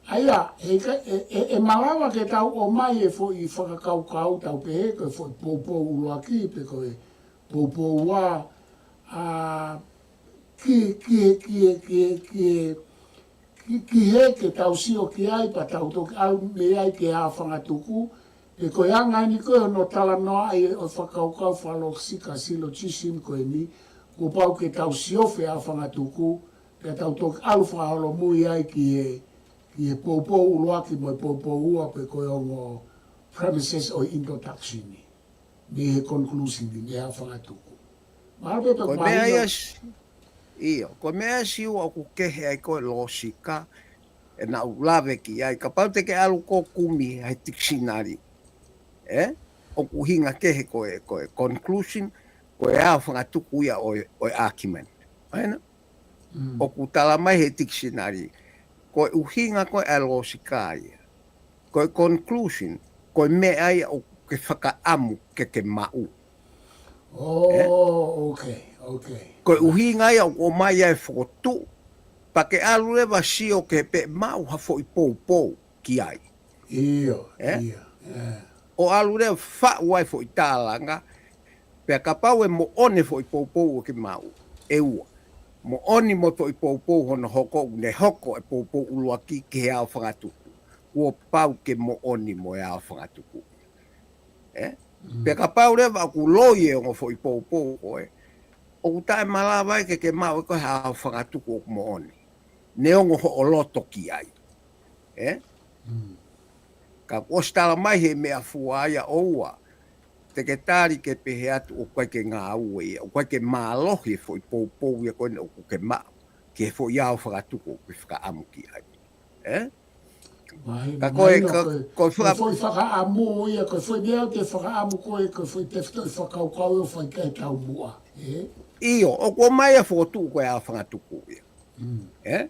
ʻA ia, he ka, ʻe, ʻe, ʻe malava ke tau ʻomai e foʻi fakakaukau tau pehē, ko e foʻi poupou ʻuluaki, pe ko e poupou ua, ʻa, ki, ki, ki, ki, ki, ki, ki he ke tau sio ki ai, pea tau toki ʻalu mei ai ki he ao fangatuku, pe ko e anga eni ko ē hono talanoaʻi ʻo e fakakaukau fakalōsika, syllogism ko eni, kuo pau ke tau siofi e ao fangatuku, pea tau toki ʻalu fakaholomui ai ki he, ki he poupou ʻuluaki mo e poupou ua pe ko e ongo premises ʻo e introduction ni, mei he conclusion ni, mei he ao fangatuku. Mahalo pē pe Ko e mahino. meʻa ia, s-, ʻio, ko e meʻa ia, Siua, ʻoku kehe ai ko e lōsika, ʻenau lave ki ai, kapau te ke ʻalu ʻo kumi ai he tikisinali. Ē? ʻOku ʻuhinga kehe ko e, ko e conclusion, ko e ao fangatuku ia ʻo e, ʻo e argument. ʻAi na? Mm. ʻOku tala mai he tikisinali, ko e ʻuhinga ko e ʻa e lōsika ia. Ko e conclusion, ko e meʻa ia ʻoku ke fakaʻamu ke ke maʻu. Oh, okay, Okay. Ko e ʻuhinga ia ʻoku ʻomai ai e fokotuʻu. Pea ke ʻalu leva sio ke pē maʻu ha foʻi poupou ki ai. ʻIo, ʻIo, ʻio. ʻO ʻalu leva faʻu ai foʻi tālanga. Pea kapau ʻe moʻoni foʻi poupou ʻoku ke maʻu. ʻE ua. Moʻoni mo foʻi poupou hono hoko, ʻoku ne hoko e poupou ʻuluaki ki he aofangatuku. Kuo pau ke moʻoni mo e aofangatuku. ʻE? Pea kapau leva ʻoku loi e ongo foʻi poupou ko ē. ʻOku taʻemalava ai ke ke maʻu ʻe koe ha aofangatuku ʻoku moʻoni. Neongo hoʻo loto ki ai. ʻE? Ka kuo ʻosi tala mai he meʻafua ia ʻoua. Te ke tali ke pehē atu ʻoku ʻikai ke ngāue ia. ʻOku ʻikai ke mālohi e foʻi poupou ia ko eni ʻoku ke maʻu. Ki he foʻi aofangatuku ʻoku ke fakaʻamu ki ai. ʻE? Mahino, Ka ko e, mahino, ka, ko e, ko e ko e faka- foʻi fakaʻamu ia, ko e foʻi meʻa ke fakaʻamu ko e, ko e foʻi tefitoʻi fakakaukau ʻo fai ki ai taumuʻa. ʻE? ʻIo, ʻoku ʻomai e fokotuʻu ko e aofangatuku ia. ʻE?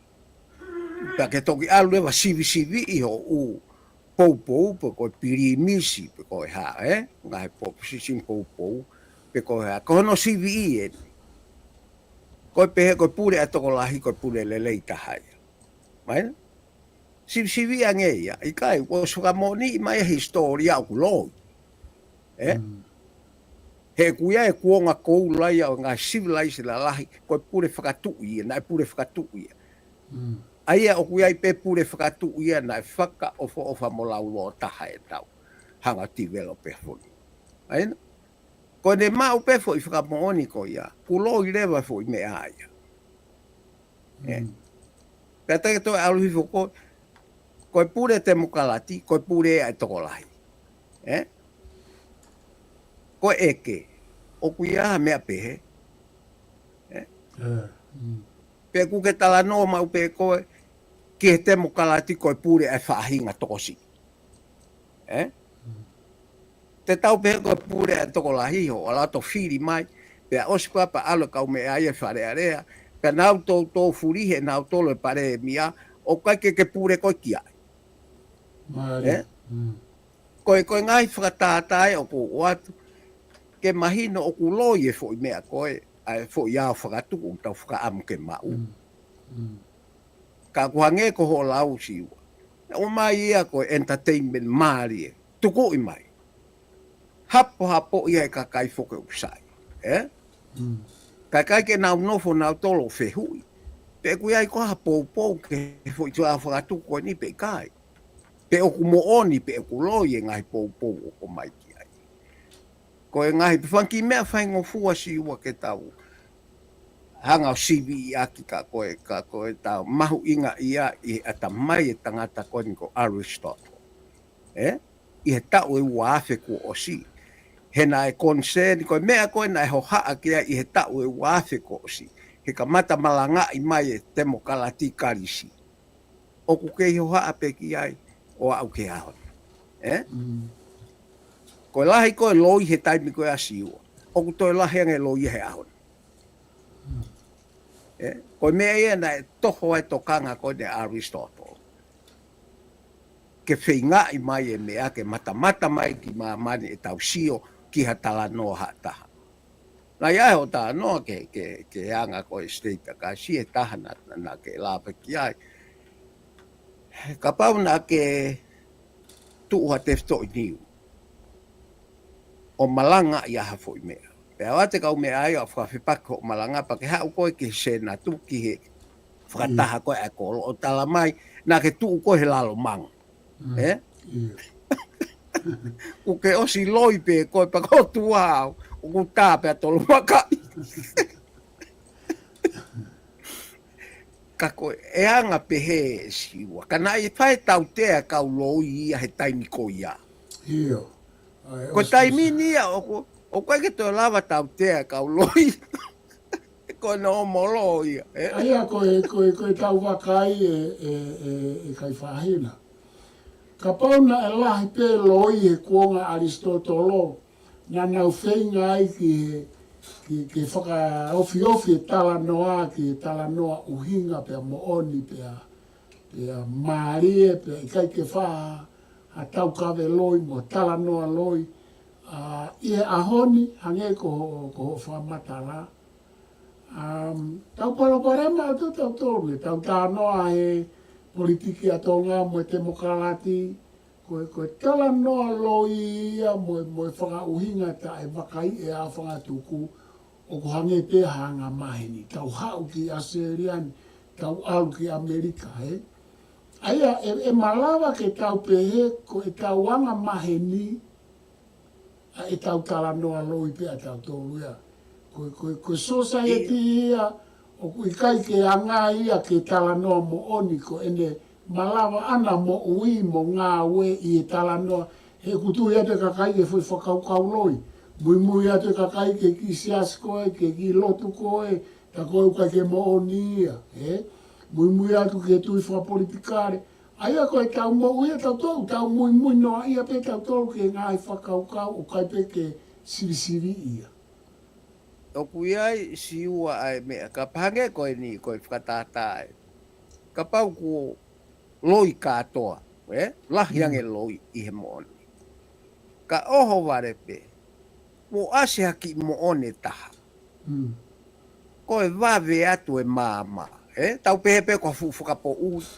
Pea ke toki ʻalu leva sivisiviʻi hoʻo ʻū poupou, pe ko e pilimisi, pe ko e hā, ʻe? Ngaahi proposition poupou, pe ko e hā. Ko hono siviʻi eni. Ko e pehē, ko e pule ʻa e tokolahi, ko e pule lelei taha ia. Mahino? Sivisiviʻi ange ia, ʻikai, kuo ʻosi fakamoʻoniʻi mai e hisitōlia ʻoku loi. ʻE? He ʻoku ʻi ai e kuonga koula ia ʻo e ngaahi sivilaise lalahi, ko e pule fakatuʻi ia, naʻe pule fakatuʻi ia. ʻA ia ʻoku ʻi ai pē pule fakatuʻi ia, naʻe fakaʻofoʻofa mo lauloa taha ʻetau hanga ʻo develop e fonu. ʻA ia, ko ʻene maʻu pē foʻi fakamoʻoni ko ia, kuo loi leva foʻi meʻa ia. ʻE. Pea te ke toe ʻalu hifo ko, ko e pule temokalati, ko e pule ʻa e tokolahi. ʻE? Ko e ʻeke, ʻoku ʻi ai ha meʻa pehē. ʻE? Pea ʻoku ke talanoa maʻu pē koe, ki he temokalati ko e pule ʻa e faʻahinga tokosiʻi. ʻE? Te tau pehē ko e pule ʻa e tokolahi hoʻo ʻalu atu ʻo fili mai, pea ʻosi pea pea ʻalu e kau meʻa ia ʻi Fale Alea, pea nau toutou fuli he nau tolo e palēmia, ʻoku ʻikai ke ke pule koe ki ai. ʻE? Ko e, ko e ngaahi fakatātā ē ʻoku ou ʻoatu, ke mahino ʻoku loi e foʻi meʻa ko ē, ʻa e foʻi aofangatuku ʻoku tau fakaʻamu ke maʻu. Ka ʻoku hangē ko hoʻo lau Siua. ʻOmai ia ko e entertainment mālie. Tukuʻi mai. Hapohapoʻi ʻe he kakai foki ʻoku sai. ʻE? Kae ʻikai ke nau nofo nau tolo fehuʻi. Pe ʻoku ʻi ai ko ha poupou ki he foʻi aofangatuku ko eni pe ʻikai. Pe ʻoku moʻoni, pe ʻoku loi e ngaahi poupou ʻoku ʻomai ki ai. Ko e ngaahi pē fanga kiʻi meʻa faingofua Siua ke tau hanga ʻo siviʻi ʻaki ka ko e, ka ko e tau mahuʻinga ia ʻi he ʻatamai e tangata ko eni ko Aristotle. ʻE? ʻI he taʻu ʻe ua afe kuo ʻosi. He naʻe concern, ko e meʻa ko ē naʻe hohaʻa ki ai ʻi he taʻu ʻe ua afe kuo ʻosi. He kamata malangaʻi mai e temokalati kalisi. ʻOku kei hohaʻa pē ki ai, ʻo aʻu ki he ʻaho ni. ʻE? Ko e lahi ko e loi he taimi ko ē ʻa Siua. ʻOku toe lahi ange loi he ʻaho ni. ʻE? Ko e meʻa ia naʻe toho ai e tokanga ko eni ʻa Aristotle. Ke feingaʻi mai e meʻa ke matamata mai ki māmani ʻetau sio ki ha talanoa ha taha. Naʻe ʻi ai hoʻo talanoa ke, ke, ke anga ko e state ʻa Kasi ʻe taha naʻa, naʻa ke lave ki ai. Kapau naʻa ke tuʻu ha tefitoʻi niu ʻo malangaʻi ha foʻi meʻa. Pea ʻoatu e kau meʻa ia ʻo fakafepaki hoʻo malanga pea ke haʻu koe ki he Senate ki he fakataha ko ē ʻa e kolo ʻo tala mai, naʻa ke tuʻu koe he lalo manga. ʻE? ʻOku ke ʻosi loi pē koe pea ko e tuʻu au, ʻoku tā pē ʻa tolomakaʻi. Ka ko e anga pehē ʻe Siua. Ka naʻe fai tautea kau loi ia he taimi ko ia. Ko e taimi ni ia, ʻoku, ʻoku ʻikai ke toe lava tautea kau loi. Ko e nōmolo ia, ʻe? ʻA ia ko e, ko e, ko e tau vakai ʻe, ʻe, ʻe, ʻe Kaifahina. Kapau naʻe lahi pē loi he kuonga ʻa Alisitotolo, naʻa nau feinga ai ki he, ki, ki he fakaofiofi e talanoa, ki he talanoa ʻuhinga pea moʻoni pea, pea mālie, pea ʻikai ke fai ha taukave loi mo talanoa loi. ʻA, ʻi he ʻaho ni, hangē ko hoʻo, ko hoʻo fakamatala, Um, tau palopalema atu tautolu, ʻetau talanoa he politiki ʻa Tonga mo e temokalati, ko e, ko e talanoa loi ia mo e, mo e fakaʻuhinga taʻe vakaiʻi ʻe he fanga tuku, ʻoku hangē pē ha anga maheni. Tau haʻu ki ʻAositelēlia ni, tau ʻalu ki ʻAmelika, ē? ʻA ia, ʻe, ʻe malava ke tau pehē, ko ʻetau anga maheni, ʻa ʻetau talanoa loi pē ʻa tautolu ia. Ko, ko, ko e society ia, ʻoku ʻikai ke anga ia ke talanoa moʻoni ko ʻene malava ʻana moʻui mo ngāue ʻi he talanoa. He ʻoku tui atu e kakai ke foʻi fakakaukau loi. Muimui atu e kakai ke kiʻi siasi koe, ke kiʻi lotu koe, ka ko e ʻikai ke moʻoni ia, ē? Muimui atu ke tui fakapolitikale. ʻA ia ko ʻetau moʻui ia tautolu, tau muimui noa ia pē tautolu ki he ngaahi fakakaukau ʻoku ʻikai pē ke sivisiviʻi ia. ʻOku ʻi ai Siua ʻa e meʻa, ka pehē ange ko eni, ko e fakatātā ē. Kapau kuo loi kātoa, ē? Lahi ange loi ʻi he moʻoni. Ka ʻohovale pē, kuo ʻasi ha kiʻi moʻoni ʻe taha. Mm. Ko e vave atu e maama, ē? Tau pehē pē ko ha fuʻu fakapoʻuli.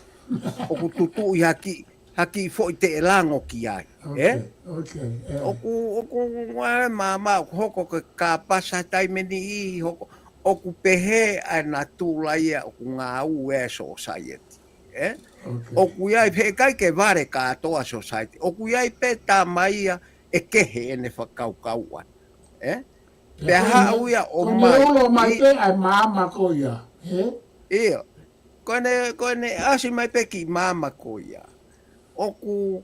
ʻOku tutuʻi ha kiʻi, ha kiʻi foʻi teʻelango ki ai, ē? Okay, okay, ē. ʻOku, ʻoku ngāue maama, ʻoku hoko ko e kāpasa taimi ʻe niʻihi, hoko, ʻoku pehē ʻa e natula ia, ʻoku ngāue e society, ē? Okay. ʻOku ʻi ai, he ʻikai ke vale kātoa society. ʻOku ʻi ai pē tama ia ʻe kehe ʻene fakakaukau ʻana, ē? Pea haʻu ia ʻo mai. Ko ʻene ulo mai pē ʻa e maama ko ia, ē? ʻIo. Ko ʻene, ko ʻene ʻasi mai pē kiʻi maama ko ia. ʻOku,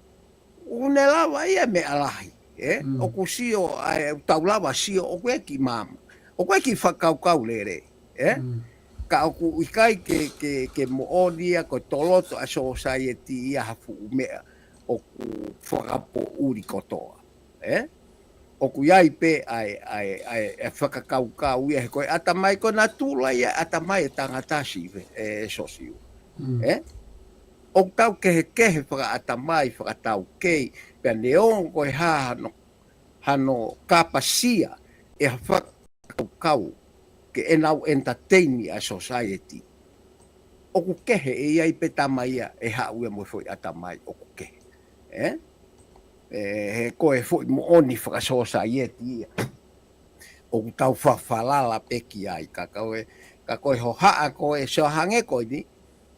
ʻoku ne lava ia meʻa lahi, ē? Mm. ʻOku sio, ʻa e, tau lava sio, ʻoku ʻi ai kiʻi maama. ʻOku ʻi ai kiʻi fakakaukau lelei, ē? Mm. Ka ʻoku ʻikai ke, ke, ke moʻoni ia ko e toloto ʻa e society ia ha fuʻu meʻa ʻoku fakapoʻuli kotoa, ē? ʻOku ʻi ai pē ʻa e, ʻa e, ʻa e, ʻa e fakakaukau ia he ko e ʻatamai ko e natula ia ʻatamai e tangata sive, ē, Siosiua. Mm. Ē? ʻOku tau kehekehe fakaʻatamai, fakataukei, pea neongo ko e hā hano, hano kāpasia ʻe ha fakakaukau ke ʻenau entertain ʻa e society. ʻOku kehe ʻe ʻi ai pē tama ia ʻe haʻu ia mo e foʻi ʻatamai ʻoku kehe. Ē? Ē, he ko e foʻi moʻoni fakasociety ia. ʻOku tau fafalala pē ki ai, ka ko e, ka ko e hohaʻa ko e, sio hangē ko eni,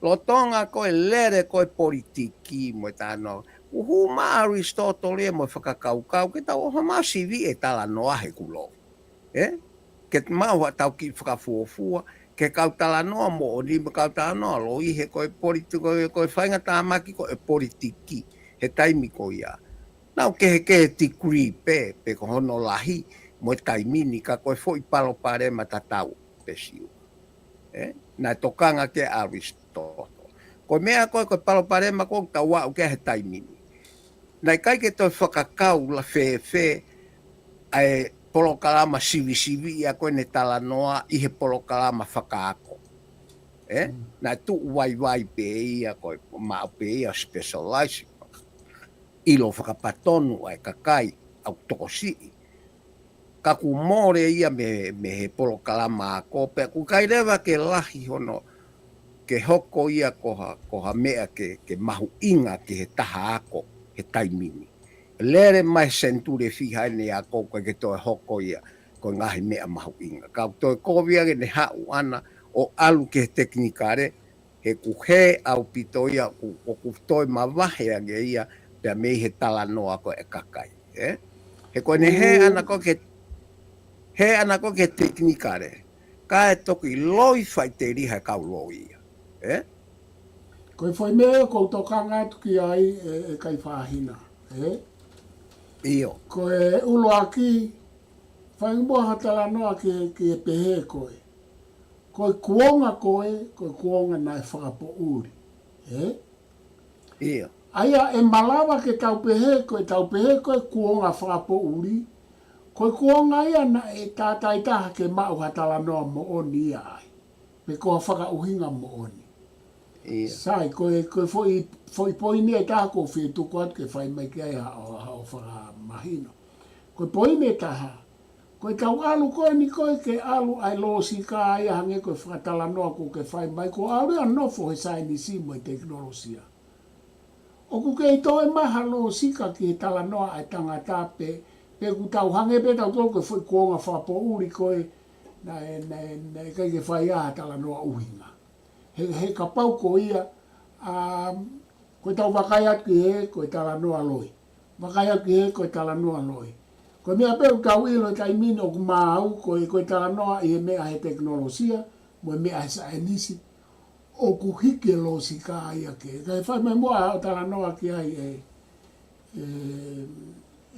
lolotonga ko e lele ko e politiki mo e talanoa. Kuo hū mai ʻa ʻAlisitōtele mo e fakakaukau, ke tau ʻohovale sivi e talanoa he kuo loi. Ē? Ke maʻu haʻatau kiʻi fakafuofua, ke kau talanoa moʻoni, mo kau talanoa loi he ko e politiki, ko e faingatāmaki ko e politiki, he taimi ko ia. Nau kehekehe degree pē, pe ko hono lahi, mo e taimi ni ka ko e foʻi palopalema tatau pē Siua. Ē? Naʻe tokanga ki ai ʻAlisitōtele. Ko e meʻa ko e, ko e palopalema ko ē ʻoku tau aʻu ki ai he taimi ni. Naʻe ʻikai ke toe fakakau la fēfē ʻa e polokalama sivisiviʻi ʻa ko ʻene talanoa ʻi he polokalama fakaako. Ē? Mm. Naʻe tuʻu vaivai pē ia ko e maʻu pē ia specialize. ʻIlo fakapatonu ʻa e kakai ʻoku tokosiʻi. Ka kuo mole ia mei, mei he polokalama ako, pea ʻoku ʻikai leva ke lahi hono, ke hoko ia ko ha, ko ha meʻa ke, ke mahuʻinga ki he taha ako he taimi ni. Lele mai senituli ʻe fiha ʻene ako, ʻoku ʻikai ke toe hoko ia ko e ngaahi meʻa mahuʻinga. Ka ʻoku toe kovi ange ʻene haʻu ʻana ʻo ʻalu ki he tekinikale, he ʻoku hē ʻaupito ia, ʻoku, ʻoku toe mavahe ange ia, pea mei he talanoa ko ē ʻa e kakai, ē? He ko ʻene hē ʻana ko ē ki he, hē ʻana ko ē ki he tekinikale, kae toki loi faʻiteliha e kau loi ia, ē? Ko e foʻi meʻa ʻoku ou tokanga atu ki ai ē, ʻe Kaifahina, ē? ʻIo. Ko e ʻuluaki, fai muʻa ha talanoa ki he, ki he pehē ko ē. Ko e kuonga ko ē, ko e kuonga naʻe fakapoʻuli. Ē? ʻIo. ʻA ia ʻe malava ke tau pehē ko e, tau pehē ko e kuonga fakapoʻuli, ko e kuonga ia naʻe tātāitaha ke maʻu ha talanoa moʻoni ia ai. Pe ko ha fakaʻuhinga moʻoni. ʻIo. Sai, ko e, ko e foʻi, foʻi poini ʻe taha ʻoku ou fie tuku atu ke fai mai ki ai haʻo, haʻo fakamahino. Ko e poini ʻe taha, Ko e tau ʻalu ko eni ko e ke ʻalu ʻa e lōsika ia hangē ko e fakatalanoa ko ē ke fai mai, ko e ʻalu ia ʻo nofo he saienisi mo e tekinolosia. ʻOku kei toe maha lōsika ki he talanoa ʻa e tangata pē, pe ʻoku tau hangē pē tautolu ko e foʻi kuonga fakapoʻuli ko ē, naʻe, naʻe, naʻe ʻikai ke fai ha talanoa ʻuhinga. He, he kapau ko ia, ʻa, ko e tau vakai atu ki he, ko e talanoa loi. Vakai atu ki he, ko e talanoa loi. Ko e meʻa pē ʻoku tau ʻilo he taimi ni ʻoku maau, ko e, ko e talanoa ʻi he meʻa he tekinolosia, mo e meʻa he saienisi, ʻoku hiki e lōsika ia ke. Kae fai mai muʻa ʻo talanoa ki ai ē, ē,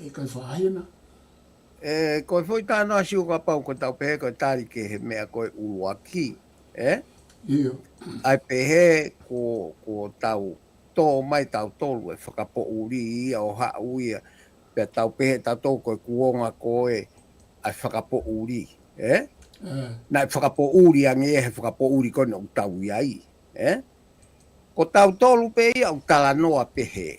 ē Kaifahina. ʻE, ko e foʻi talanoa Siua kapau ko e tau pehē ko e tali ki he meʻa ko e ʻuluaki, ē? ʻIo. ʻA e pehē ko, ko tau tō mai tautolu e fakapoʻuli ia ʻo haʻu ia, pea tau pehē tautolu ko e kuonga ko ē ʻa e fakapoʻuli, ē? ʻE. Naʻe fakapoʻuli ange he fakapoʻuli ko ē naʻa tau ʻi ai, ē? Ko tautolu pē ia ʻoku talanoa pehē.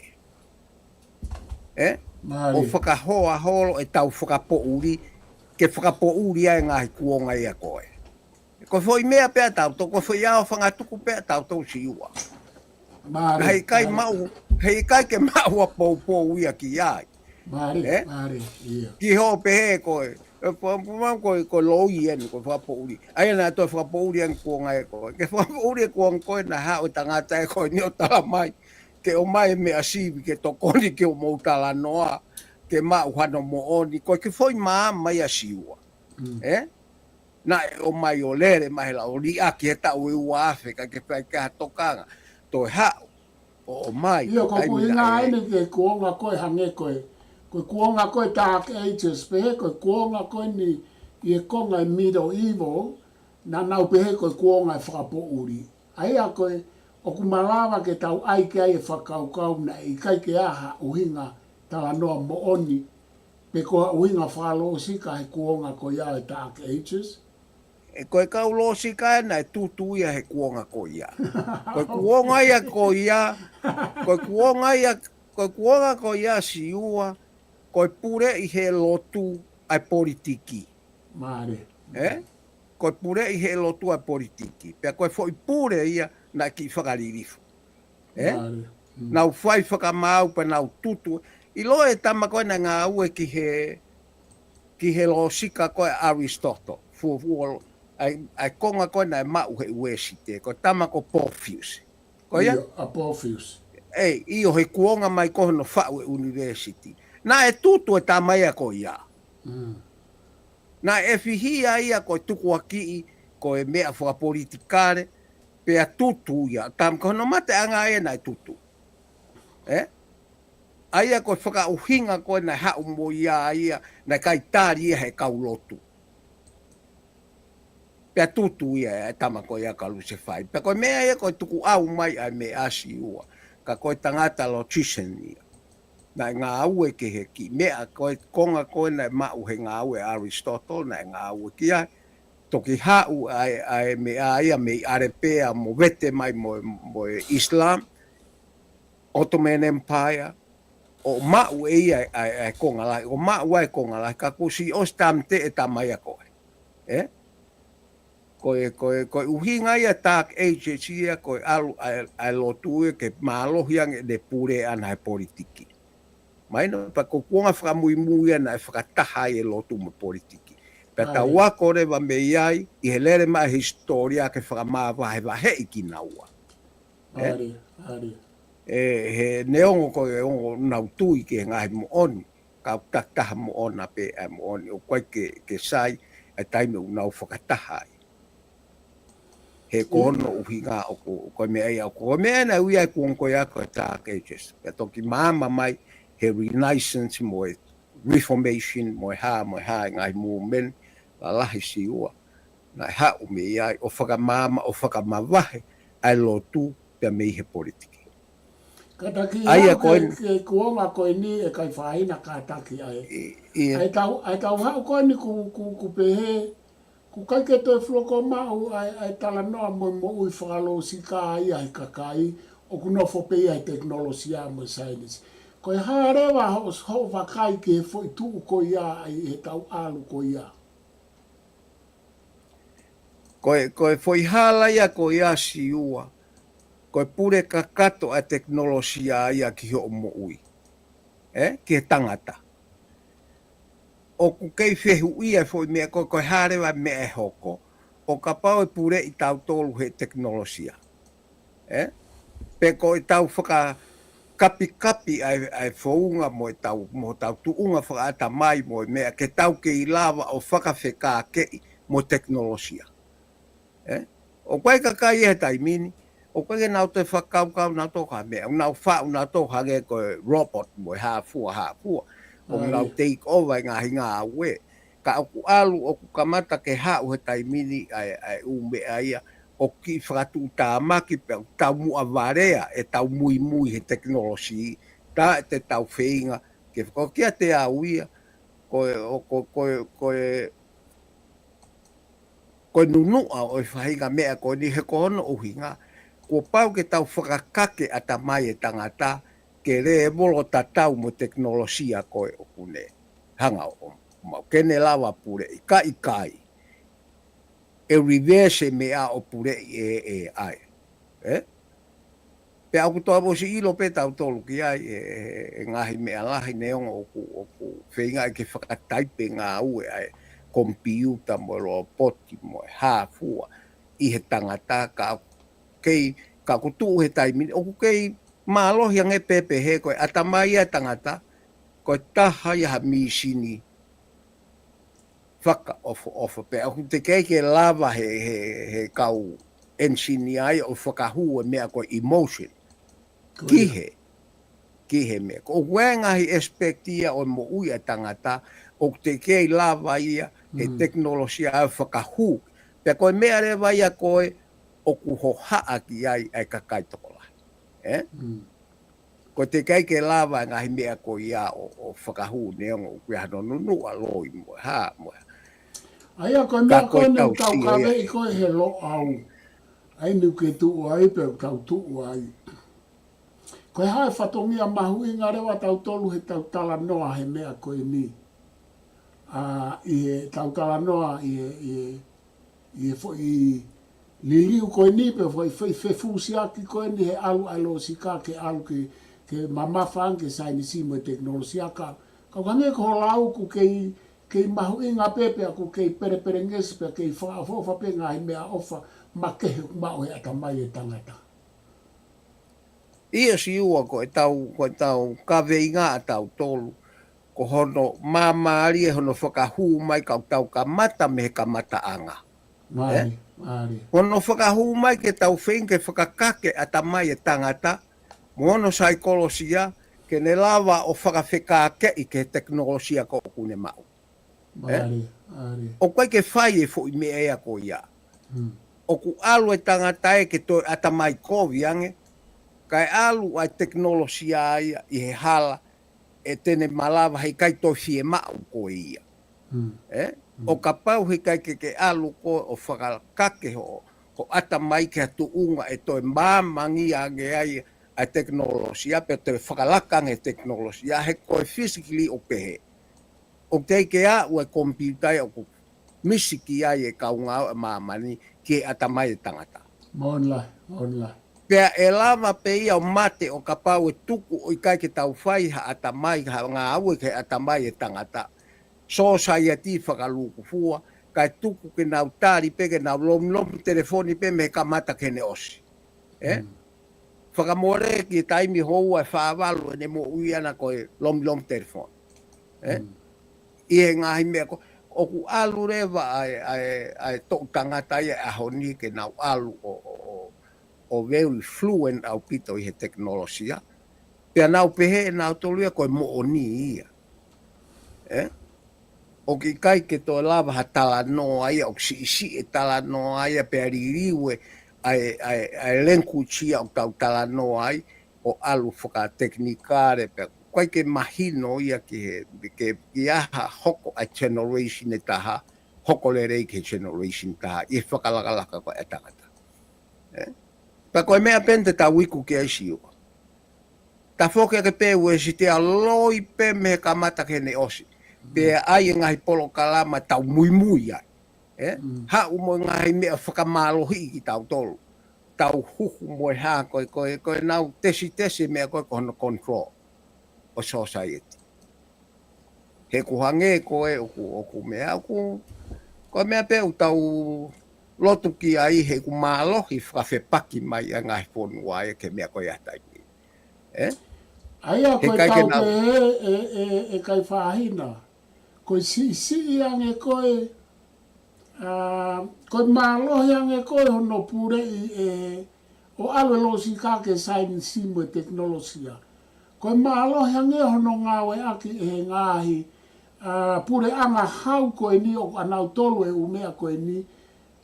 Ē? Mālie. ʻO fakahoa holo e tau fakapoʻuli, ke fakapoʻuli ai e ngaahi kuonga ia ko ē. Ko e foʻi meʻa pē ʻa tautolu, ko e foʻi ʻao fangatuku pē ʻa tautolu Siua. Mālie, he ʻikai mālie. Maʻu, he ʻikai ke maʻu ʻa poupou ia ki ai. Mālie, ē? Mālie, ʻio. Ki hoʻo pehē ko e, ē, po, po, ma, ko e, ko e loi eni, ko e fakapoʻuli. ʻA ia naʻa toe fakapoʻuli ange kuonga ē ko ē. Ke fakapoʻuli e kuonga ko ē naʻe haʻu e tangata ē ko eni ʻo tala mai. Ke ʻomai e meʻa sivi, ke tokoni, ke ʻomou talanoa, ke maʻu hano moʻoni. Ko e kiʻi foʻi maama ia Siua. Mm. Ē? Naʻe ʻomai ʻo lele mai he lao liʻaki he taʻu ʻe ua afe ka ke fai ki ha tokanga. Toe haʻu ʻo ʻomai ʻIo, ko e taimi ʻuhinga naʻe eni ki he kuonga ko ē hangē ko e, ko e kuonga ko e Dark Ages, pehē ko e kuonga ko eni ʻi he konga e Medieval, naʻa nau pehē ko e kuonga e fakapoʻuli. ʻA ia ko ē, ʻoku malava ke tau ʻai ki ai e fakakaukau naʻe ʻikai ke ʻi ai ha ʻuhinga talanoa moʻoni, pe ko ha ʻuhinga fakalōsika he kuonga ko ia e Dark Ages. ʻE ko e kau lōsika ē naʻe tutu ia he kuonga ko ia. Ko e kuonga ia ko ia, ko e kuonga ia, ko e kuonga ko ia Siua, ko e puleʻi he lotu ʻa e politiki. Mālie. Ē? Ko e puleʻi he lotu ʻa e politiki. Pea ko e foʻi pule ia naʻe kiʻi fakalilifu. Ē? Mālie. Mm. Nau fai fakamaau pea nau tutu. ʻIlo e tama ko ē naʻe ngāue ki he, ki he lōsika ko ē ʻa Aristotle. Fuofua, ʻa e, ʻa e konga ko ē naʻe maʻu he uēsite. Ko e tama ko Porphyus. Ko ia? ʻIo, ʻa Porphyus. ʻE, ʻio he kuonga mai ko hono faʻu e university. Naʻe tutu e tama ia ko ia. Mm. Naʻe ʻefihia ia ko e tukuakiʻi, ko e meʻa fakapolitikale, pea tutu ia. Tama ko hono mateʻanga ia naʻe tutu. Ē? ʻA ia ko e fakaʻuhinga ko ē naʻe haʻu mo ia ia, naʻe ʻikai tali ia he kau lotu. Pea tutu ia e tama ko ia ka Lusefai. Pea ko e meʻa ia ko e tukuʻau mai ʻa e meʻa Siua. Ka ko e tangata logician ia. Naʻe ngāue ki he kiʻi meʻa ko e konga ko ē naʻe maʻu he ngāue ʻa Aristotle, naʻe ngāue ki ai. Toki haʻu ʻa e, ʻa e meʻa ia mei ʻAlepea mo vete mai mo, mo e Islam, Ottoman Empire, ʻo maʻu ʻe ia ʻa e, ʻa e konga lahi, ʻo maʻu ʻa e konga lahi, ka kuo ʻosi ʻosi tāmateʻi e tama ia ko ē. Ē? Ko e, ko e, ko e ʻuhinga ia Dark Ages ia, ko e ʻalu ʻa e, ʻa e lotu ia ke mālohi ange ʻene pule ʻana he politiki. Mahino pē ko e kuonga fakamuimui ia naʻe fakataha ai e lotu mo e politiki. Pea tau ako leva mei ai, ʻi he lele mai e hisitōlia ke fakamavahevaheʻi kinaua. Ē? ʻAli, ʻali. ʻE, he neongo ko e ongo nau tui ki he ngaahi moʻoni, ka ʻoku takitaha moʻona pē ʻa e moʻoni, ʻoku ʻikai ke, ke sai ʻa e taimi ʻoku nau fakataha ai. He ko hono ʻuhinga ʻoku, ko e meʻa ia, ko e meʻa naʻe ui ai kuonga ko ia ko e Dark Ages. Pea toki maama mai he Renaissance mo e Reformation, mo e hā, mo e hā, e ngaahi movement lalahi Siua. Naʻe haʻu mei ai, ʻo fakamaama, ʻo fakamavahe ʻa e lotu pea mei he politiki. Kātaki ʻa ia ʻalu ko ke, eni ke kuonga ko eni ʻe Kaifahina kātaki ai. ʻI, ʻi, ʻa e tau, ʻa e tau haʻu ko eni ku, ku, ku pehē, ku ʻikai ke toe fuoloa maʻu ʻa e, ʻa e talanoa mo e moʻui fakalōsika ia he kakai, ʻoku nofo pē ia he tekinolosia mo e saienisi. Ko e hā leva hoʻo, hoʻo vakai ki he foʻi tuʻu ko ia ʻa e, he tau ʻalu ko ia. Ko e, ko e foʻi hala ia ko ia Siua, ko e pule kakato ʻa e tekinolosia ia ki hoʻo moʻui, ē, ki he tangata. ʻOku kei fehuʻia e foʻi meʻa ko, ko e hā leva e meʻa ʻe hoko ʻo kapau ʻe puleʻi tautolu he tekinolosia, ē? Pe ko ʻetau fakakapikapi ʻa e, ʻa e founga mo ʻetau, mo ʻetau tuʻunga fakaʻatamai mo e meʻa ke tau kei lava ʻo fakafekākeʻi mo e tekinolosia. Ē? ʻOku ʻi ai e kakai he taimi ni, ʻoku ʻikai ke nau toe fakakaukau nautolu ha meʻa, ʻoku nau faʻu nautolu hangē ko e robot mo e hā fua, hā fua. ʻOku nau take over e ngaahi ngāue. Ka ʻoku ʻalu, ʻoku kamata ke haʻu he taimi ni ʻa e, ʻa e ʻū meʻa ia, ʻoku kiʻi fakatuʻutāmaki pea ʻoku taumuʻa valea ʻetau muimui he tekinolosia, tā ʻe te tau feinga ke fakaokia te au ia, ko e, ʻo, ko, ko, ko e, ko e nunuʻa ʻo e faʻahinga meʻa ko eni he ko hono ʻuhinga, kuo pau ke tau fakakake ʻatamai e tangata ke lēvolo tatau mo e tekinolosia ko ē ʻoku ne hanga ʻo, ʻo maʻu ke ne lava puleʻi, ka ʻikai, ʻe reverse e meʻa ʻo puleʻi ʻe, ʻe ai. Ē? Pea ʻoku tau ʻosi ʻilo pē tautolu ki ai e, e, e ngaahi meʻa lahi neongo ʻoku, ʻoku feinga ke fakataipe ngāue ʻa e komipiuta mo e lopoti mo e hā fua ʻi he tangata ka ʻoku kei, ka ʻoku tuʻu he taimi ni, ʻoku kei mālohi ange pē pehē ko e ʻatamai ʻa e tangata, ko e taha ia ha mīsini fakaʻofoʻofa pea ʻoku teʻeki ai ke lava he, he, he kau engineer ia ʻo fakahū e meʻa ko e emotion ki he, ki he meʻa. Ko ʻoku ʻi ai e ngaahi aspect ia ʻo e moʻui ʻa e tangata, ʻoku teʻeki ai lava ia he tekinolosia ʻo fakahū. Pea ko e meʻa leva ia ko ē ʻoku hohaʻa ki ai ʻa e kakai tokolahi. Ē? Ko e teʻeki ai ke lava e ngaahi meʻa ko ia ʻo, ʻo fakahū neongo ʻoku ʻi ai hano nunuʻa loi mo e hā, mo e hā. ʻA ia ko e meʻa ko eni ʻoku tau kaveʻi ko ē he Loʻau. ʻA ia ʻoku ke tuʻu ai pea ʻoku tau tuʻu ai. Ko e hā e fatongia mahuʻinga leva tautolu he tau talanoa he meʻa ko eni. ʻA, ʻi he tau talanoa ʻi he, ʻi he ʻi he foʻi liliu ko eni pe foʻi, foʻi fefusiaki ko eni he ʻalu ʻa e lōsika ke ʻalu ke, ke mamafa ange ke saienisi mo e tekinolosia ka. Ka ʻoku hangē ko hoʻo lau ʻoku kei, kei mahuʻinga pē pea ʻoku kei pelepelengesi pea kei fakaʻofoʻofa pē ngaahi meʻaʻofa makehe ʻoku maʻu he ʻatamai e tangata. ʻIo Siua ko e tau, ko e tau kaveinga ʻa tautolu. Ko hono māmālie hono fakahū mai ka ʻoku tau kamata mei he kamataʻanga. Mālie, mālie. Hono fakahū mai ke tau feinga ke fakakake ʻatamai e tangata, mo hono saikolosia, ke ne lava ʻo fakafekākeʻi ki he tekinolosia ko ʻoku ne maʻu. Mālie, mālie. ʻOku ʻikai ke fai e foʻi meʻa ia ko ia. ʻOku ʻalu e tangata ē ke toe ʻatamai kovi ange, kae ʻalu ʻa e tekinolosia ia ʻi he hala ʻe te ne malava heʻikai toe fiemaʻu koe ia. Ē? ʻO kapau heʻikai ke ke ʻalu koe ʻo fakakake hoʻo, hoʻo ʻatamai ki ha tuʻunga ʻe toe māmangi ange ai ʻa e tekinolosia, pe toe fakalaka ange e tekinolosia, he ko e physically ʻoku pehē. ʻOku teʻeki ke aʻu e komipiuta ia ʻoku misiki ai e kau ngāue ʻa māmani ki he ʻatamai e tangata. Moʻoni lahi, moʻoni lahi. Pea ʻe lava pē ia ʻo mate ʻo kapau ʻe tuku ʻo ʻikai ke tau fai ha ʻatamai, ha ngāue ki he ʻatamai e tangata. Sōsaieti fakalūkufua, kae tuku ke nau tali pē ke nau lomilomi telefoni pē mei he kamata ki heʻene ʻosi. Ē? Fakamole ki he taimi houa ʻe fā valu ʻene moʻui ʻana ko e lomilomi telefoni. Ē? ʻI he ngaahi meʻa ko, ʻoku ʻalu leva ʻa e, ʻa e, ʻa e toʻu tangata ia ʻaho ni ke nau ʻalu ʻo, ʻo, ʻo, ʻo very fluent ʻaupito ʻi he tekinolosia. Pea nau pehē ʻe nautolu ia ko e moʻoni ia. Ē? ʻOku ʻikai ke toe lava ha talanoa ia, ʻoku siʻisiʻi e talanoa ia, pea liliu e, ʻa e, ʻa e, ʻa e language ia ʻoku tau talanoa ai, ʻo ʻalu fakatekinikale, pea ʻoku ʻikai ke mahino ia ki he, ke, ki ha hoko ʻa e generation ʻe taha, hoko lelei ki he generation ʻe taha, ʻi he fakalakalaka ko ē ʻa e tangata. Ē? Pea ko e meʻa pē eni te tau iku ki ai Siua. Tafoki ake pē Uēsite ʻo loi pē mei he kamata ki heʻene ʻosi. Pea ʻai e ngaahi polokalama tau muimui ai. ʻE? Mm. Haʻu mo e ngaahi meʻa fakamālohiʻi kitautolu. Tau huhu mo e hā ko e, ko e, ko e nau tesitesi meʻa ko e ko hono control ʻo society. He ʻoku hangē ko e ʻoku, ʻoku meʻa ʻoku, ko e meʻa pē ʻoku tau lotu ki ai he ʻoku mālohi fakafepaki mai ʻa e ngaahi fonua ʻa e ke meʻa ko e ʻa e taimi. ʻE? ʻA ia ko e ʻikai ke tau nau pē ʻe, ʻe, ʻe, ʻe Kaifahina. Ko e siʻisiʻi ange ko e, ʻa, ko e mālohi ange ko e hono puleʻi ʻe, ʻo ʻalu e lōsika ke saienisi mo e tekinolosia. Ko e mālohi ange hono ngāueʻaki ʻe he ngaahi, ʻa, puleʻanga hau ko eni ʻoku ʻanautolu e ʻū meʻa ko eni,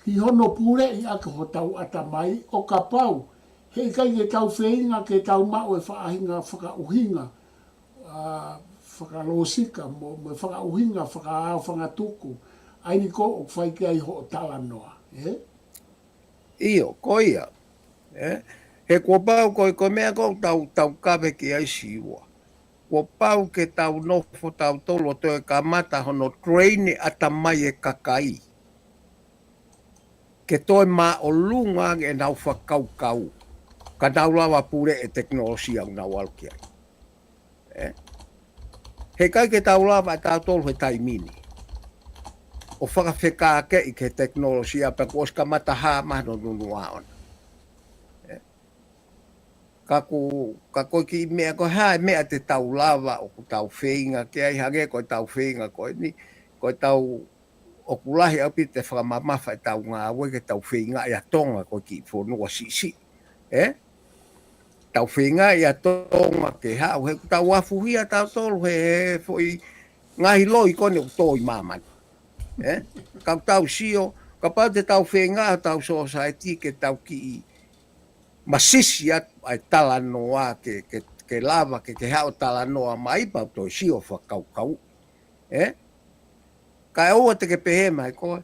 ki hono puleʻi ʻaki hotau ʻatamai ʻo kapau. He ʻikai ke tau feinga ke tau maʻu e faʻahinga fakaʻuhinga, ʻa, fakalōsika, mo, mo e fakaʻuhinga, fakaʻaufangatuku. ʻA eni ko ʻoku fai ki ai hoʻo talanoa, ʻe? ʻIo, ko ia. ʻE? He kuo pau ko e, ko e meʻa ko ʻoku tau, tau kave ki ai Siua. Kuo pau ke tau nofo tautolu ʻo toe kamata hono train e ʻatamai e kakai. Ke toe māʻolunga ange ʻenau fakakaukau. Ka nau lava puleʻi e tekinolosia ʻoku nau ʻalu ki ai. ʻE? He ʻikai ke tau lava ʻe tautolu he taimi ni ʻo fakafekākeʻi ki he tekinolosia pea kuo ʻosi kamata hā mai hono nunuʻa ʻoʻona. ʻE? Ka ko, ka ko e kiʻi meʻa ko e hā e meʻa te tau lava ʻoku tau feinga ki ai hangē ko e tau feinga ko eni, ko e tau ʻoku lahi ʻaupito e fakamamafa e tau ngāue ke tau feinga ʻi ʻa Tonga ko e kiʻi fonua siʻisiʻi. ʻE? Tau feinga ʻi ʻa Tonga ke haʻu he ʻoku tau afuhia tautolu he, he foʻi ngaahi loi ko eni ʻoku tō ʻi māmani. ʻE? Ka ʻoku tau sio, kapau te tau feinga ʻa tau society ke tau kiʻi masisi atu ʻa e talanoa ke, ke, ke lava, ke, ke haʻu talanoa mai pau toe sio fakakaukau. ʻE? Ka e ʻoua te ke pehē mai ko e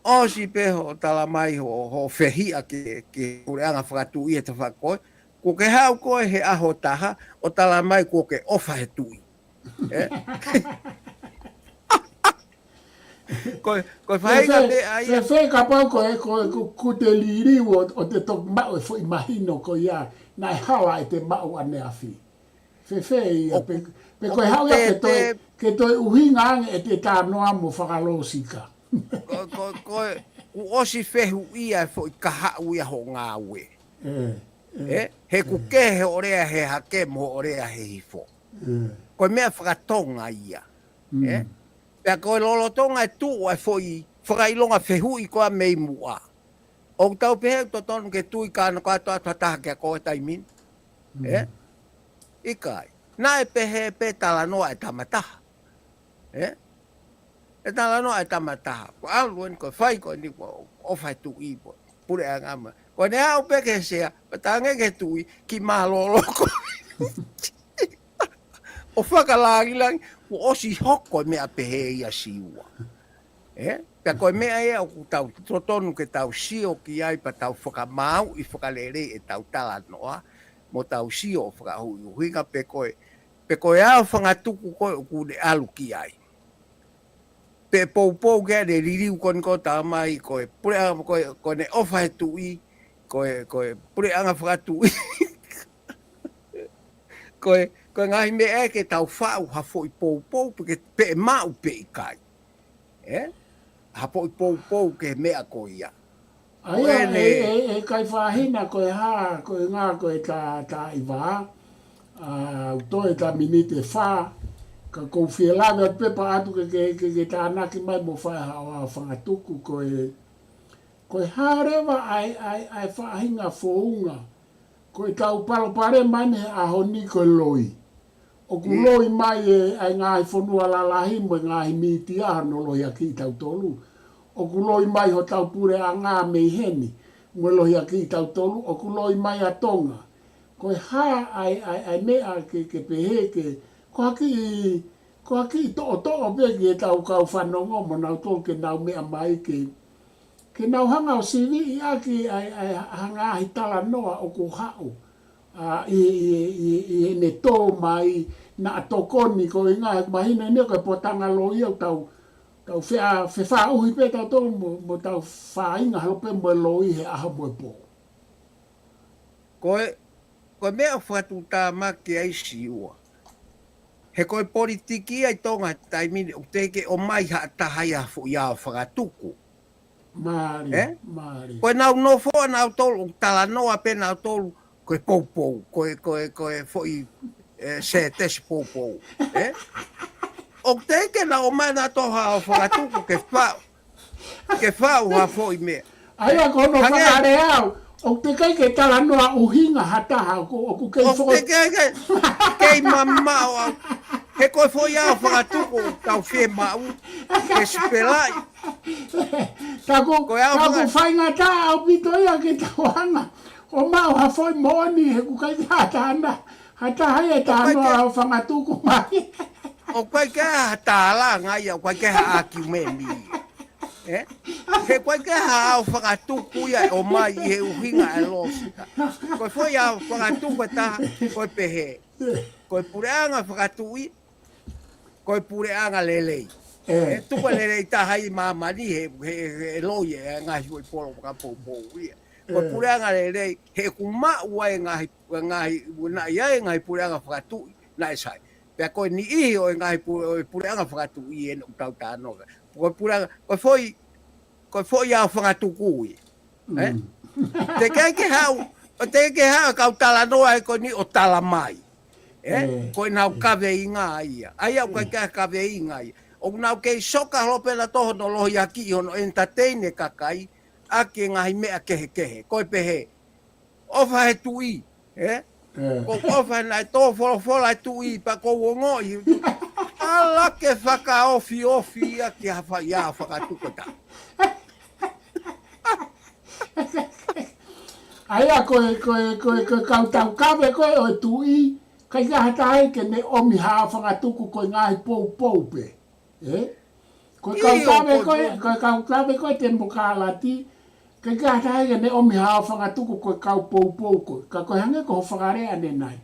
ʻosi pē hoʻo tala mai hoʻo, hoʻo fehiʻa ke, ke puleʻanga fakatuʻi e tafa ko e, kuo ke haʻu ko e he ʻaho taha ʻo tala mai kuo ke ʻofa he tuʻi. ʻE? Ko e, ko e faʻahinga Fēfē, meʻa ia. Fēfē kapau ko e, ko e, ko, ko te liliu ʻo, ʻo te toki maʻu e foʻi mahino ko ia, naʻe hala ʻete maʻu ʻaneafi. Fēfē ia, ʻOku pe, pe ko e ʻoku haʻu ia ke toe, tētē ke toe ʻuhinga ange ʻete talanoa mo fakalōsika. Ko, ko, ko e, kuo ʻosi fehuʻia e foʻi kahaʻu ia hoʻo ngāue. ʻE, ʻE? ʻE, He ʻoku ʻe. Kehe hoʻo lea he hake mo hoʻo lea he hifo. ʻE. Ko e meʻa fakatonga ia. Mm. ʻE? Pea ko e lolotonga e tuʻu e foʻi fakaʻilonga fehuʻi ko ia mei muʻa. ʻOku tau pehē ʻoku totonu ke tui ka nau kātoa atu ha taha kia koe taimi ni. ʻE? Mm. ʻIkai. Naʻe pehē pē talanoa e tama taha. ʻE? E talanoa e tama taha. Ko e ʻalu eni ko e fai ko eni ko e ʻofa he tuʻi ko e puleʻanga mai. Ko ʻene aʻu pē ki he sea, pea tangi ki he tuʻi, kiʻi mālōlō ko ē. ʻO fakalāngilangi, kuo ʻosi hoko e meʻa pehē ia Siua. ʻE? Pea ko e meʻa ia ʻoku tau totonu ke tau sio ki ai pea tau fakamaauʻi fakalelei e tau talanoa, mo tau sio ʻo fakahuʻihuʻinga pe ko e, pe ko e ʻaufangatuku ko ē ʻoku ne ʻalu ki ai. Pe poupou ke ʻene liliu ko eni ko e tala mai ko e puleʻanga ko e, ko ʻene ʻofa he tuʻi, ko e, ko e puleʻanga fakatuʻi. Ko e, ko e ngaahi meʻa ē ke tau faʻu ha foʻi poupou, pe ke, pe ʻe maʻu pe ʻikai. ʻE? Ha foʻi poupou ki he meʻa ko ia. ʻA ia, ʻEne ʻe, ʻe, ʻe Kaifahina ko e hā, ko e ngā ko e tā, tā iva, ʻa, ʻoku toe tā miniti ʻe fā, ka ʻoku ou fie lave atu pē pea ʻatu ke, ke, ke, ke tānaki mai mo fai haʻo ʻaufangatuku ko e, ko e hā leva ʻa e, ʻa e, ʻa e faʻahinga founga, ko e tau palopalema eni he ʻaho ni ko e loi. ʻOku ʻIo. loi mai e, ʻa e ngaahi fonua lalahi mo e ngaahi mītia hono lohiakiʻi tautolu. ʻOku loi mai hotau puleʻanga mei heni mo e lohiakiʻi tautolu. ʻOku loi mai ʻa Tonga. Ko e hā ʻa e, ʻa e, ʻa e meʻa ke, ke pehē ke, ko ha kiʻi, ko ha kiʻi toʻotoʻo pē ki he tau kau fanongo mo nautolu ke nau meʻa mai ke, ke nau hanga ʻo siviʻi ʻaki ʻa e, ʻa e, ʻa e ngaahi talanoa ʻoku haʻu. ʻA, ʻi, ʻi, ʻi, ʻi heʻene tō mai, naʻa tokoni ko e ngaahi mahino eni ko e potanga loi ʻoku tau, Tau fea, fefaʻuhi pē tautolu mo, mo tau fāinga holo pē mo e loi he ʻaho mo e pō. Ko e, ko e meʻa ʻoku fakatuʻutāmaki ai Siua. He ko e politiki ia ʻi Tonga he taimi ni, ʻoku teʻeki ke ʻomai ha taha ia ha foʻi ao fakatuku. Mālie, ē? Mālie. Ko e nau nofo ʻa nautolu, ʻoku talanoa pē nautolu, ko e poupou, ko e, ko e, ko e foʻi, e, sētesi poupou, ē? ʻOku teʻeki ke nau ʻomai nautolu ha ao fakatuku ke faʻu, ke faʻu ha foʻi meʻa. ʻA ia ko hono Hangē fakalea au, ʻoku teʻeki ke talanoa ʻuhinga ha taha, ʻoku, ʻoku kei ʻOku fo- teʻeki ke, kei mamaʻo au. He ko e foʻi ao fakatuku, tau fiemaʻu, ke sipelaʻi. Taku, Ko e ao taku faka- faingataʻa ʻaupito ia ke tau hanga ʻo maʻu ha foʻi moʻoni he ʻoku ʻikai ke ha taha na, ha taha ia ʻe talanoa ʻikai ke- ao fakatuku mai. ʻOku ʻikai ke ha tālanga ia, ʻoku ʻikai ke ha ʻākiumeni ia. Ē? He ʻoku ʻikai ke ha ao fakatuku ia ʻe ʻomai ʻi he ʻuhinga ʻe losi. Ko e foʻi ao fakatuku ʻe taha, ko e pehē. Ko e puleʻanga fakatuʻi, ko e puleʻanga lelei. Ē. He tuku e lelei taha ʻi māmani he, he, he loi e ngaahi foʻi polo fakapoupou ia. Ko e Ē. puleʻanga lelei, he ʻoku maʻu ai e ngaahi, e ngaahi, naʻe ʻi ai e ngaahi puleʻanga fakatuʻi, naʻe sai. Pea ko e niʻihi ʻo e ngaahi pu-, ʻo e puleʻanga fakatuʻi ʻeni ʻoku tau talanoa. Ko e puleʻanga, ko e foʻi, ko e foʻi ao fakatuku ia. Ē? Mm. Teʻeki ke haʻu, ʻoku teʻeki ke haʻu e kau talanoa ē ko eni ʻo tala mai. Ē? Ē. Ko ʻenau kaveinga ia. ʻA ia ʻoku ʻikai ke ha kaveinga ia. ʻOku nau kei soka holo pē nautolu hono lohiakiʻi hono entertain e kakai, ʻaki e ngaahi meʻa kehekehe. Ko e pehē, ʻofa he tuʻi, ē? Ē. Ko ʻofa naʻe tō folofola e tuʻi pea kou ongoʻi. ʻAla ke fakaofiofi ia ki ha foʻi ao fakatuku ʻe taha. ʻA ia ko e, ko e, ko e, ko e kau taukave ko ē ʻo e tuʻi, ʻikai ke ha taha ia ke ne ʻomi ha ao fakatuku, ko e ngaahi poupou pē. Ē? Ko e ʻIo, kau taukave ko ko e, e ko e kau taukave ko ē temokalati, ʻikai ke ha taha ia ke ne ʻomi ha ao fakatuku, ko e kau poupou ko ē. Ka ko e hangē ko hoʻo fakalea ʻanenai.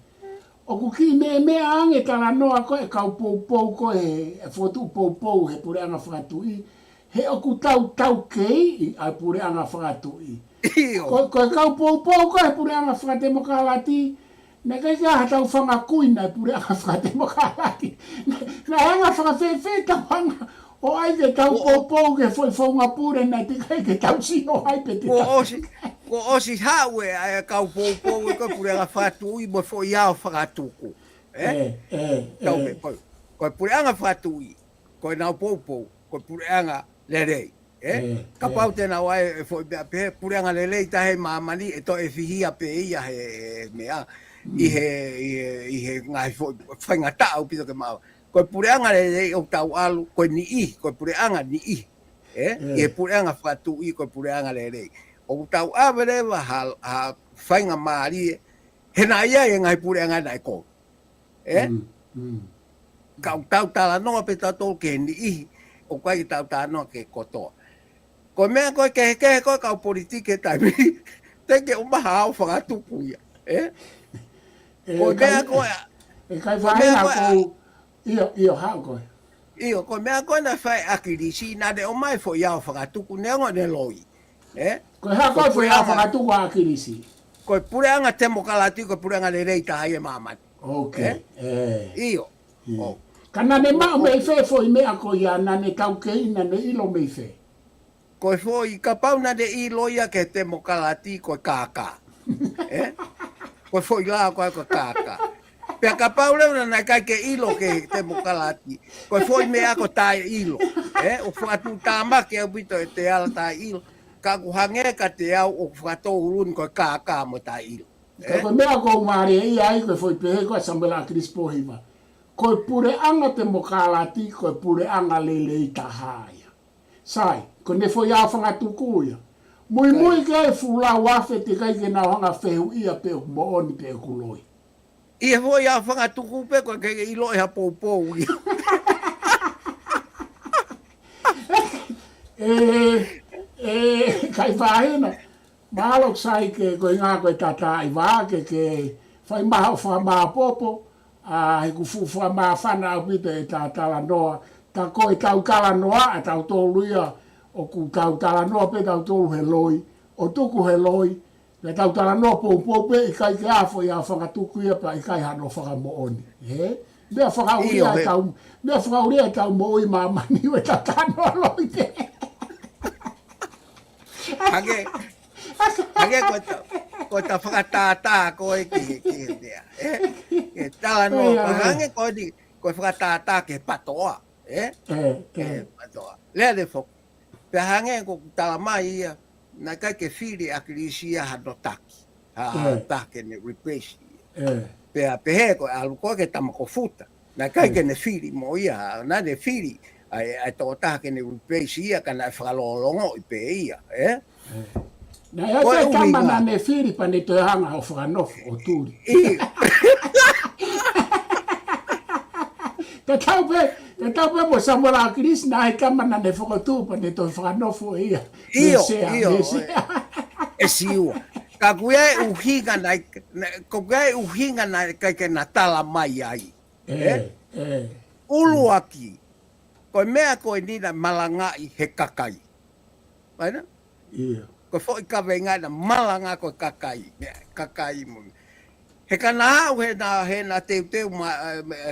ʻOku kiʻi meʻa, meʻa ange talanoa ko ē kau poupou ko ē he, e fokotuʻu poupou he puleʻanga fakatuʻi. He ʻoku tau taukeiʻi ʻa e puleʻanga fakatuʻi. ʻIo. Ko, ko e kau poupou ko ē he puleʻanga fakatemokalati, naʻe ʻikai ke ʻi ai ha tau fanga kui naʻe puleʻanga fakatemokalati. Naʻe, naʻe anga fakafēfē tau hanga ʻo ʻai ke tau Ko, poupou ki he foʻi founga pule naʻe teʻeki ai ke tau sino ai pe te kuo tau. ʻosi, kuo ʻosi haʻu e, e kau poupou ē ko e puleʻanga fakatuʻi mo e foʻi ao fakatuku. Ē? Ē, ē, Tau ē. pē, ko, ko e puleʻanga fakatuʻi, ko ʻenau poupou, ko e puleʻanga lelei. Ē? Ē, Kapau ē. te nau ʻai e foʻi meʻa pehē, puleʻanga lelei taha ʻi māmani ʻe toe fihia pē ia he, he meʻa, ʻi Mm. he, ʻi he, ʻi he ngaahi foʻi faingataʻa ʻaupito ke maʻu. Ko e puleʻanga lelei ʻoku tau ʻalu, ko e niʻihi, ko e puleʻanga niʻihi. Ē? Ē. ʻI he puleʻanga fakatuʻi, ko e puleʻanga lelei. ʻOku tau ʻave leva ha, ha faingamālie, he naʻe ʻi ai e ngaahi puleʻanga naʻe kovi. Ē? Mm, mm. Ka ʻoku tau talanoa pē tautolu ki he niʻihi, ʻoku ʻikai ke tau talanoa ki he kotoa. Ko e meʻa ko ē kehekehe ko ē kau politiki he taimi ni, teʻeki ke ʻomai ha ao fakatuku ia. Ē? Ē, Ko e meʻa kai, ko ē, ē, kai ko e meʻa faina ko ē, kou, ʻio, ʻio, haʻu koe. ʻIo, ko e meʻa ko ē naʻe fai ʻe ʻAkilisi, naʻa ne ʻomai foʻi ao fakatuku, neongo ʻene loi. Ē? Ko e hā ko Ko e foʻi ao puleʻanga. fakatuku ʻa ʻAkilisi? Ko e puleʻanga temokalati, ko e puleʻanga lelei taha ʻi māmani. Ok, Ē? ē. ʻIo. ʻIo. ʻO. Ka naʻa ne maʻu mei fē foʻi meʻa ko ia, naʻa ne taukei, naʻa ne ʻilo mei fē? Ko e foʻi, kapau naʻa ne ʻilo ia ki he temokalati ko e kākā. Ē? Ko e foʻi lao ko ē ko e kākā. Pea kapau leva naʻe ʻikai ke ʻilo ki he temokalati, ko e foʻi meʻa ko e taʻeʻilo. Ē? ʻOku fakatuʻutāmaki ʻaupito ʻe Teala taʻeʻilo. Ka ʻoku hangē kiate au ʻoku fakatōʻuluni ko e kākā mo e taʻeʻilo. Ka Ē? ko e meʻa ʻoku ou mālieʻia ai ko e foʻi pehē ko ē ʻa Samuela ʻAkilisi Pōhiva. Ko e puleʻanga temokalati, ko e puleʻanga lelei taha ia. Sai, ko ʻene foʻi ao fakatuku ia. Muimui Kai. ke fulau afe teʻeki ai ke nau hanga fehuʻia pe ʻoku moʻoni pe ʻoku loi. ʻI he foʻi ao fakatuku pē ko e ke ʻilo ʻe ha poupou ia. Ē, ē, kai fāhina. Mālō Sai ke ko e ngā ko e tātāʻi vā ke ke fai maha ʻo fakamāpopo, ʻa, he ʻoku fuʻu fakamāfana ʻaupito e tā talanoa, Ka ko e tau talanoa, ʻa tautolu ia, ʻoku tau talanoa pē tautolu he loi, ʻo tuku he loi, pea tau talanoa poupou pē, ʻikai ke ʻi ai ha foʻi aofangatuku ia pea ʻikai hano fakamoʻoni. Ē? Meʻa fakaʻulia ʻe tau, meʻa fakaʻulia ʻe tau moʻui māmani ʻoku tau talanoa loi pē. Hangē, hangē ko e ta, ko e ta fakatātā ko ē ki, ki he meʻa. Ē? Ke talanoa, hangē ko eni, ko e fakatātā ki he patoa. Ē? Ē, ē. Patoa. Lea le foki. Pea hangē ko e tala mai ia, naʻe ʻikai ke fili ʻa ʻAkilisi ia hano taki. Ha, ha taki ke ne replace ia. Pea pehē ko e ʻalu ko ē ki he tama ko Futa. Naʻe ʻikai ke ne fili mo ia, naʻa ne fili ʻa e, ʻa e tokotaha ke ne replace ia ka naʻe fakalongolongoʻi pē ia, ē? Naʻe ʻi ai pē tama naʻa ne fili pea ne toe hanga ʻo fakanofo ʻo tuli. Tatau pē, tatau pē mo Samuela ʻAkilisi, naʻe ʻi ai tama naʻa ne fokotuʻu pea ne toe fakanofo ia. ʻIo, ʻio, ʻe Siua. Ka ko e ʻuhinga naʻe, ko e ʻuhinga naʻe ʻikai ke na tala mai ai. Ē? ʻUluaki, ko e meʻa ko eni naʻe malangaʻi he kakai. Vai na? Ko e foʻi kaveinga naʻe malanga ko e kakai, meʻa kakai mo. He ka na aʻu he na, he na teuteu ma,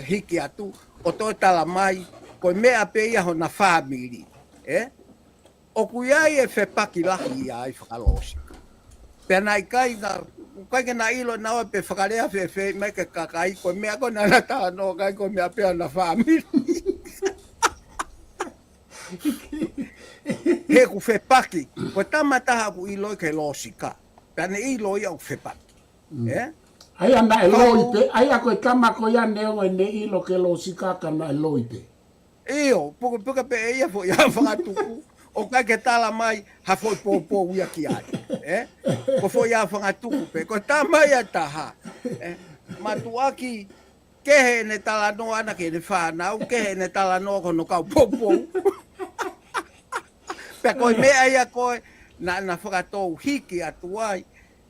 hiki atu, ʻo toe tala mai, ko e meʻa pē ia hona fāmili. Ē? ʻOku ʻi ai e fepaki lahi ia ʻi fakalōsika. Pea naʻe ʻikai na, ʻikai ke na ʻilo naua pe fakalea fēfē mai ki he kakai, ko e meʻa ko ē naʻa na talanoa ki ai ko e meʻa pē ʻa hona fāmili. He ʻoku fepaki, ko e tama taha ʻoku ʻiloʻi ki he lōsika. Pea ne ʻilo ia ʻoku fepaki. Ē? ʻA ia naʻe loi pē, ʻa ia ko e tama ko ia neongo ʻene ʻilo ki he lōsika ka naʻe loi pē. ʻIo, pukepuke pē ʻe ia foʻi aofangatuku, ʻoku ʻikai ke tala mai ha foʻi poupou ia ki ai. Ē? Ko e foʻi aofangatuku pē, ko e tama ia ʻe taha. Ē? Mātuʻaki, kehe ʻene talanoa ʻana ki heʻene fānau, kehe ʻene talanoa ki hono kau poupou. Pea ko e meʻa ia ko ē, naʻa na fakatou hiki atu ai,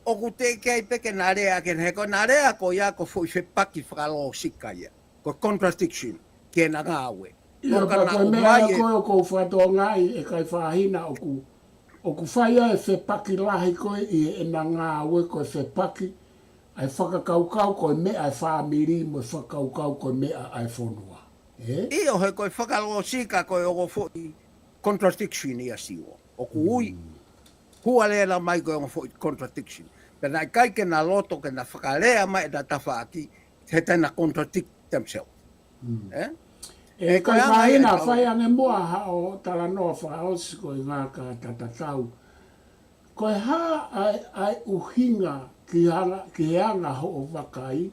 ʻoku teʻeki ai pē ke na lea, ke na, he ko ʻena lea ko ia ko e foʻi fepaki fakalōsika ia. Ko e contradiction, ki heʻena ngāue. ʻIo, ka ko e meʻa ia ko ē ʻoku ou fakatokangaʻi ʻe Kaifahina ʻoku, ʻoku fai ai e fepaki lahi ko ē ʻi heʻena ngāue ko e fepaki, ʻa e fakakaukau ko e meʻa ʻa e fāmili mo e fakakaukau ko e meʻa ʻa e fonua. Ē? ʻIo, he ko e fakalōsika ko e ongo foʻi contradiction ia Siua. ʻOku ui, hua lea mai ko e ongo foʻi contradiction. Pea naʻe ʻikai ke na loto ke na fakalea mai ʻena tafaʻaki, he te na contradict themselves. Ē? ʻE Kaifahina, fai ange muʻa haʻo talanoa fakaʻosi ko e ngaahi kata tatau. Ko e hā ʻa e, ʻa e ʻuhinga ki he anga, ki he anga hoʻo vakai.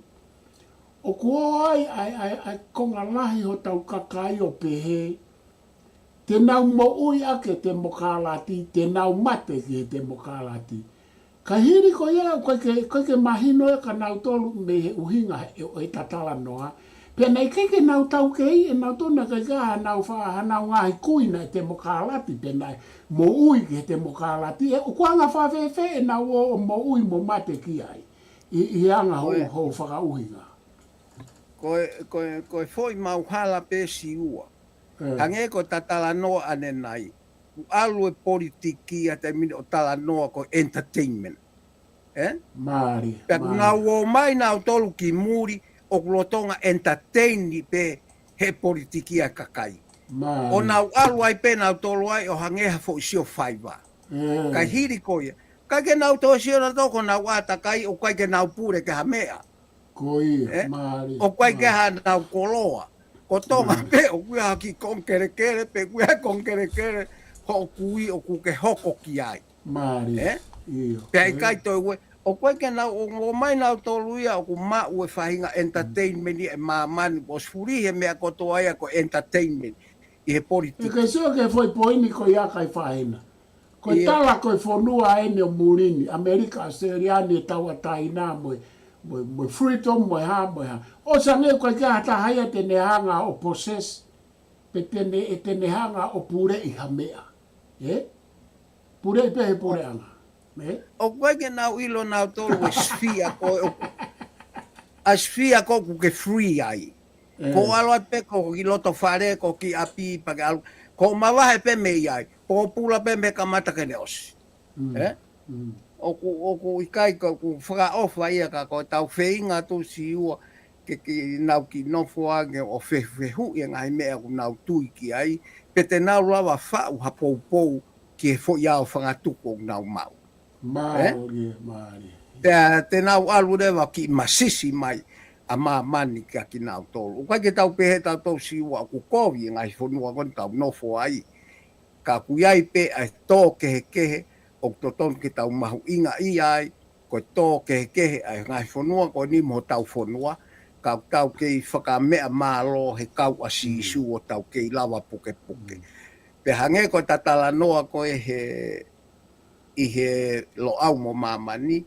ʻOku ʻi ai ʻa e, ʻa e, ʻa e konga lahi hotau kakai ʻo pehē, te nau moʻui ʻaki e temokalati, te nau mate ki he temokalati. Ka hili ko ia, ʻoku ʻikai ke, ʻikai ke mahino ia kia nautolu mei he ʻuhinga ʻo e, ʻo ʻeta talanoa. Pea naʻe ʻikai ke nau taukei, ʻe nautolu naʻe ʻikai ke ʻi ai hanau fa-, hanau ngaahi kui naʻe temokalati, pea naʻe moʻui ki he temokalati. Ē, ʻoku anga fēfē ʻenau ō ʻo moʻui mo mate ki ai. ʻI, ʻi he anga hoʻo, hoʻo fakaʻuhinga. Ko e, ko e, ko e foʻi mauhala pē Siua. Hangē ko ʻeta talanoa ʻanenai. ʻOku ʻalu e politiki ʻa e taimi ni ʻo talanoa ko e entertainment. Ē? Mālie, pea ʻoku nau ō mai nautolu ki muli, ʻoku lolotonga entertain pē he politiki ʻa e kakai. ʻO nau ʻalu ai pē nautolu ai ʻo hangē ha foʻi sio faiva. Ka hili ko ia. ʻIkai ke nau toe sio nautolu ko honau ʻātakai, ʻoku ʻikai ke nau pule ki ha meʻa. Ko ia, ē? Mālie, ʻoku ʻikai ke ʻi ai hanau koloa. Ko Tonga pē, ʻoku ʻi ai ha kiʻi konga kelekele, pe ʻoku ʻi ai ha konga kelekele, hoʻo kui ʻoku ke hoko ki ai. Mālie, ē? ʻIo. Pea ʻikai toe ue, ʻoku ʻikai ke nau, ʻo, ʻo mai nautolu ia, ʻoku maʻu e faʻahinga entertainment ia ʻe māmani, ʻosi fuli he meʻa kotoa ia ko e entertainment, ʻi he politiki. ʻE ke sio ki he foʻi poini ko ia Kaifahina. Ko e tala ko e fonua eni ʻo muli ni, ʻAmelika, ʻAositelēlia ni ʻe tauʻatāina mo e, mo e, mo e freedom, mo e hā, mo e hā. ʻOsi ange ʻoku ʻikai ke ʻi ai ha taha ia te ne hanga ʻo possess, pe te ne, ʻe te ne hanga ʻo puleʻi ha meʻa. Ē? Puleʻi pē he puleʻanga. Ē? ʻOku ʻikai ke nau ʻilo nautolu e sphere ko ē, ʻa e sphere ko ē ʻoku ke free ai. Ko ʻalu ai pē ko ki loto fale, ko ki ʻapi pea ke ʻalu. Ko mavahe pē mei ai. Pōpula pē mei he kamata ki he ʻosi. ʻE? ʻOku, ʻoku ʻikai ko ʻoku fakaʻofa ia ka ko ʻetau feinga atu Siua ke, ke nau kiʻi nofo ange ʻo fefehuʻi e ngaahi meʻa ʻoku nau tui ki ai. Pe te nau lava faʻu ha poupou ki he foʻi ʻao fangatuku ʻoku nau maʻu. Mālie, mālie. Pea te nau ʻalu leva kiʻi masisi mai ʻa māmani kia kinautolu. ʻOku ʻikai ke tau pehē tautolu Siua ʻoku kovi e ngaahi fonua ko eni ʻoku tau nofo ai. Ka ʻoku ʻi ai pē ʻa e tō kehekehe ʻoku totonu ke tau mahuʻingaʻia ai, ko e tō kehekehe ʻa e ngaahi fonua ko eni mo hotau fonua, ka ʻoku tau kei fakameʻa mālō he kau ʻa Sīsū ʻo tau kei lava pukepuke. Pea hangē ko e talanoa ko ē he, ʻi he Loʻau mo Māmani,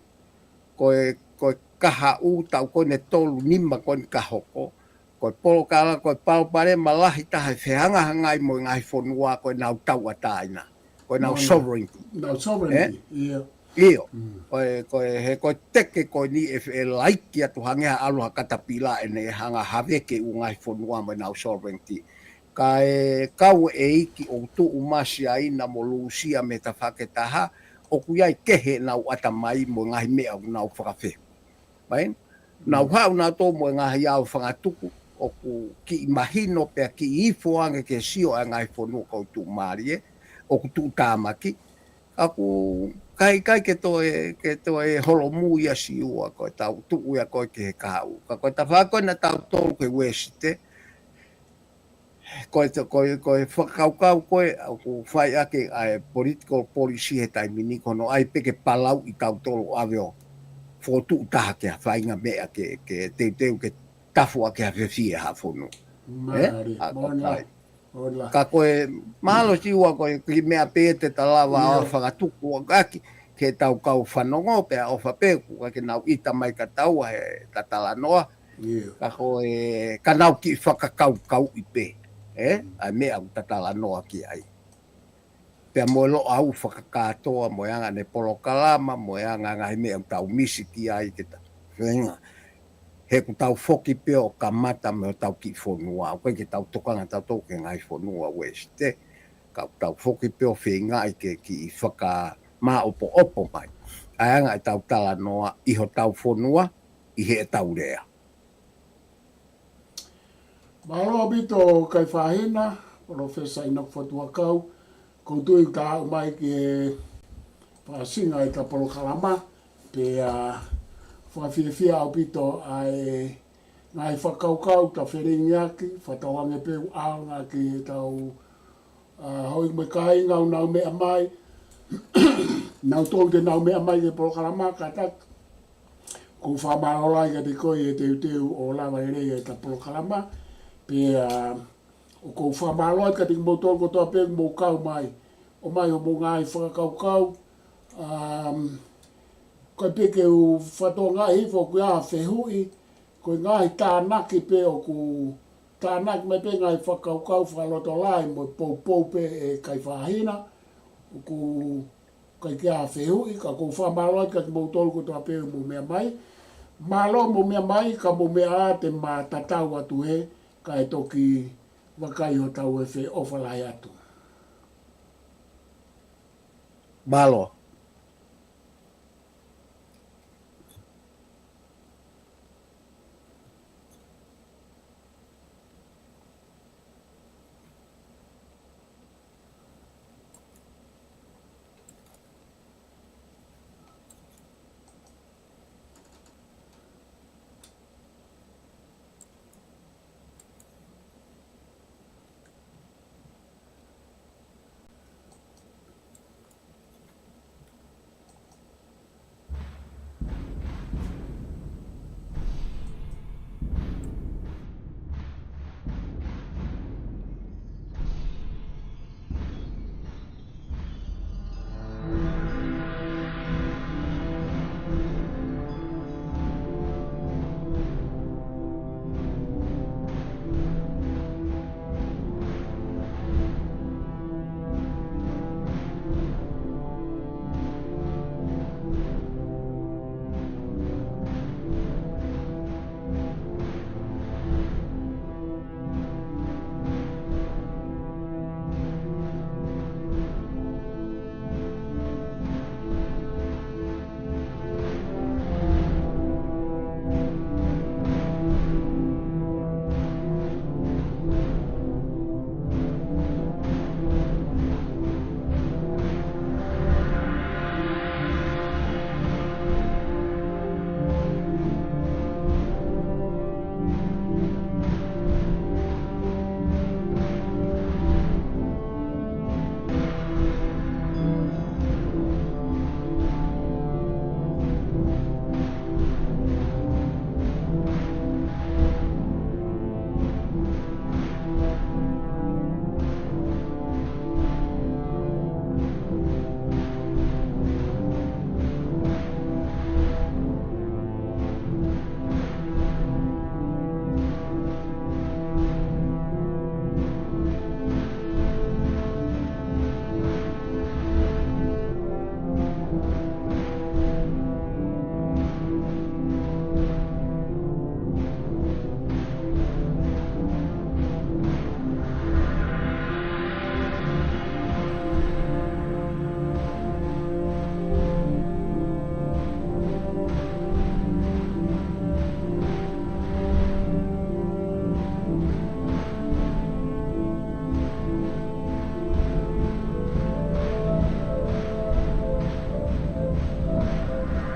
ko e, ko e kahaʻu taʻu ko eni ʻe tolu nima ko eni ka hoko, ko e polokalama, ko e palopalema lahi taha ʻe fehangahangai mo e ngaahi fonua ko ʻenau tauʻatāina, ko ʻenau sovereignty. ʻIo. Ko e, ko e, he ko e teke ko eni ʻe, ʻe laiki atu hangē ha ʻalu ha katapila ʻene hanga haveke ʻū ngaahi fonua mo ʻenau sovereignty. Ka e kau ʻeiki ʻoku tuʻu mai Siaina mo Lūsia mei he tafaʻaki ʻe taha, ʻoku ʻi ai kehe ʻenau ʻatamai mo e ngaahi meʻa ʻoku nau fakafehuʻi. Nau haʻu nautolu mo e ngaahi ʻao fangatuku, ʻoku kiʻi mahino pea kiʻi ifo ange ke sio ʻa e ngaahi fonua ʻoku tuʻumālie, ʻoku tuʻutāmaki. Ka ʻoku ʻikai, ʻikai ke toe, ke toe holomui ʻa Siua ko e tau tuʻu ia ko ē ki he kahaʻu. Ka ko e tafaʻaki ko ē naʻa tau tolu ki he Uēsite, ko e, ko e, ko e fakakaukau ko ē ʻoku fai ʻaki ʻa e political policy he taimi ni ko hono ʻai pē ke palauʻi tautolu ʻave ʻo fokotuʻu taha ki ha faʻahinga meʻa ke, ke teuteu ke tafu ʻaki ha fefie ha fonua. Mālie, mālie. Ka ko e mālō Siua ko e kiʻi meʻa pē te ta lava ʻo fakatuku ʻaki ke tau kau fanongo pea ʻofa pē ʻoku ʻikai ke nau ʻita mai kia taua he ta talanoa. Ka ko e, ka nau kiʻi fakakaukauʻi pē, ʻe? ʻA e meʻa ʻoku ta talanoa ki ai. Pea mo e Loʻau fakakātoa, mo e anga ʻene polokalama, mo e anga ngaahi meʻa ʻoku tau misi ki ai ke ta feinga. He ʻoku tau foki pē ʻo kamata mo hotau kiʻi fonua, ʻoku ʻikai ke tau tokanga tautolu ki he ngaahi fonua Uēsite, ka ʻoku tau foki pē ʻo feingaʻi ke kiʻi fakamāʻopoʻopo mai ʻa e anga ʻetau talanoa ʻi hotau fonua, ʻi heʻetau lea. Mālō ʻaupito Kaifahina, Palōfesa ʻInoke Fotu Huʻakau, ʻoku ou tui ʻoku ta aʻu mai ki he fakaʻosinga ʻeta polokalama, pea fakafiefia ʻaupito ʻa e ngaahi fakakaukau ta felingiaki, fakatauange pē ʻoku ʻaonga ki heʻetau ʻa, hoi mo e kāinga ʻoku nau meʻa mai, nautolu te nau meʻa mai ki he polokalama, kātaki. ʻOku ou fakamālō lahi kiate koe he teuteu ʻo lava lelei ʻeta polokalama, pea ʻoku ou fakamālō atu kiate kimoutolu kotoa pē ʻoku mou kau mai, ʻomai hoʻomou ngaahi fakakaukau, um, ko e pē ke u fakatokangaʻi hifo ʻoku ʻi ai ha fehuʻi, ko e ngaahi tānaki pē ʻoku tānaki mai pē ngaahi fakakaukau fakalotolahi mo e poupou pē ʻe Kaifahina, ʻoku ʻikai ke ʻi ai ha fehuʻi, ka ʻoku ou fakamālō atu kiate kimoutolu kotoa pē ʻoku mou meʻa mai. Mālō hoʻomou meʻa mai, ka mou meʻa ā te ma tatau atu hē, kae toki vakai hotau ʻofa lahi atu. Mālō.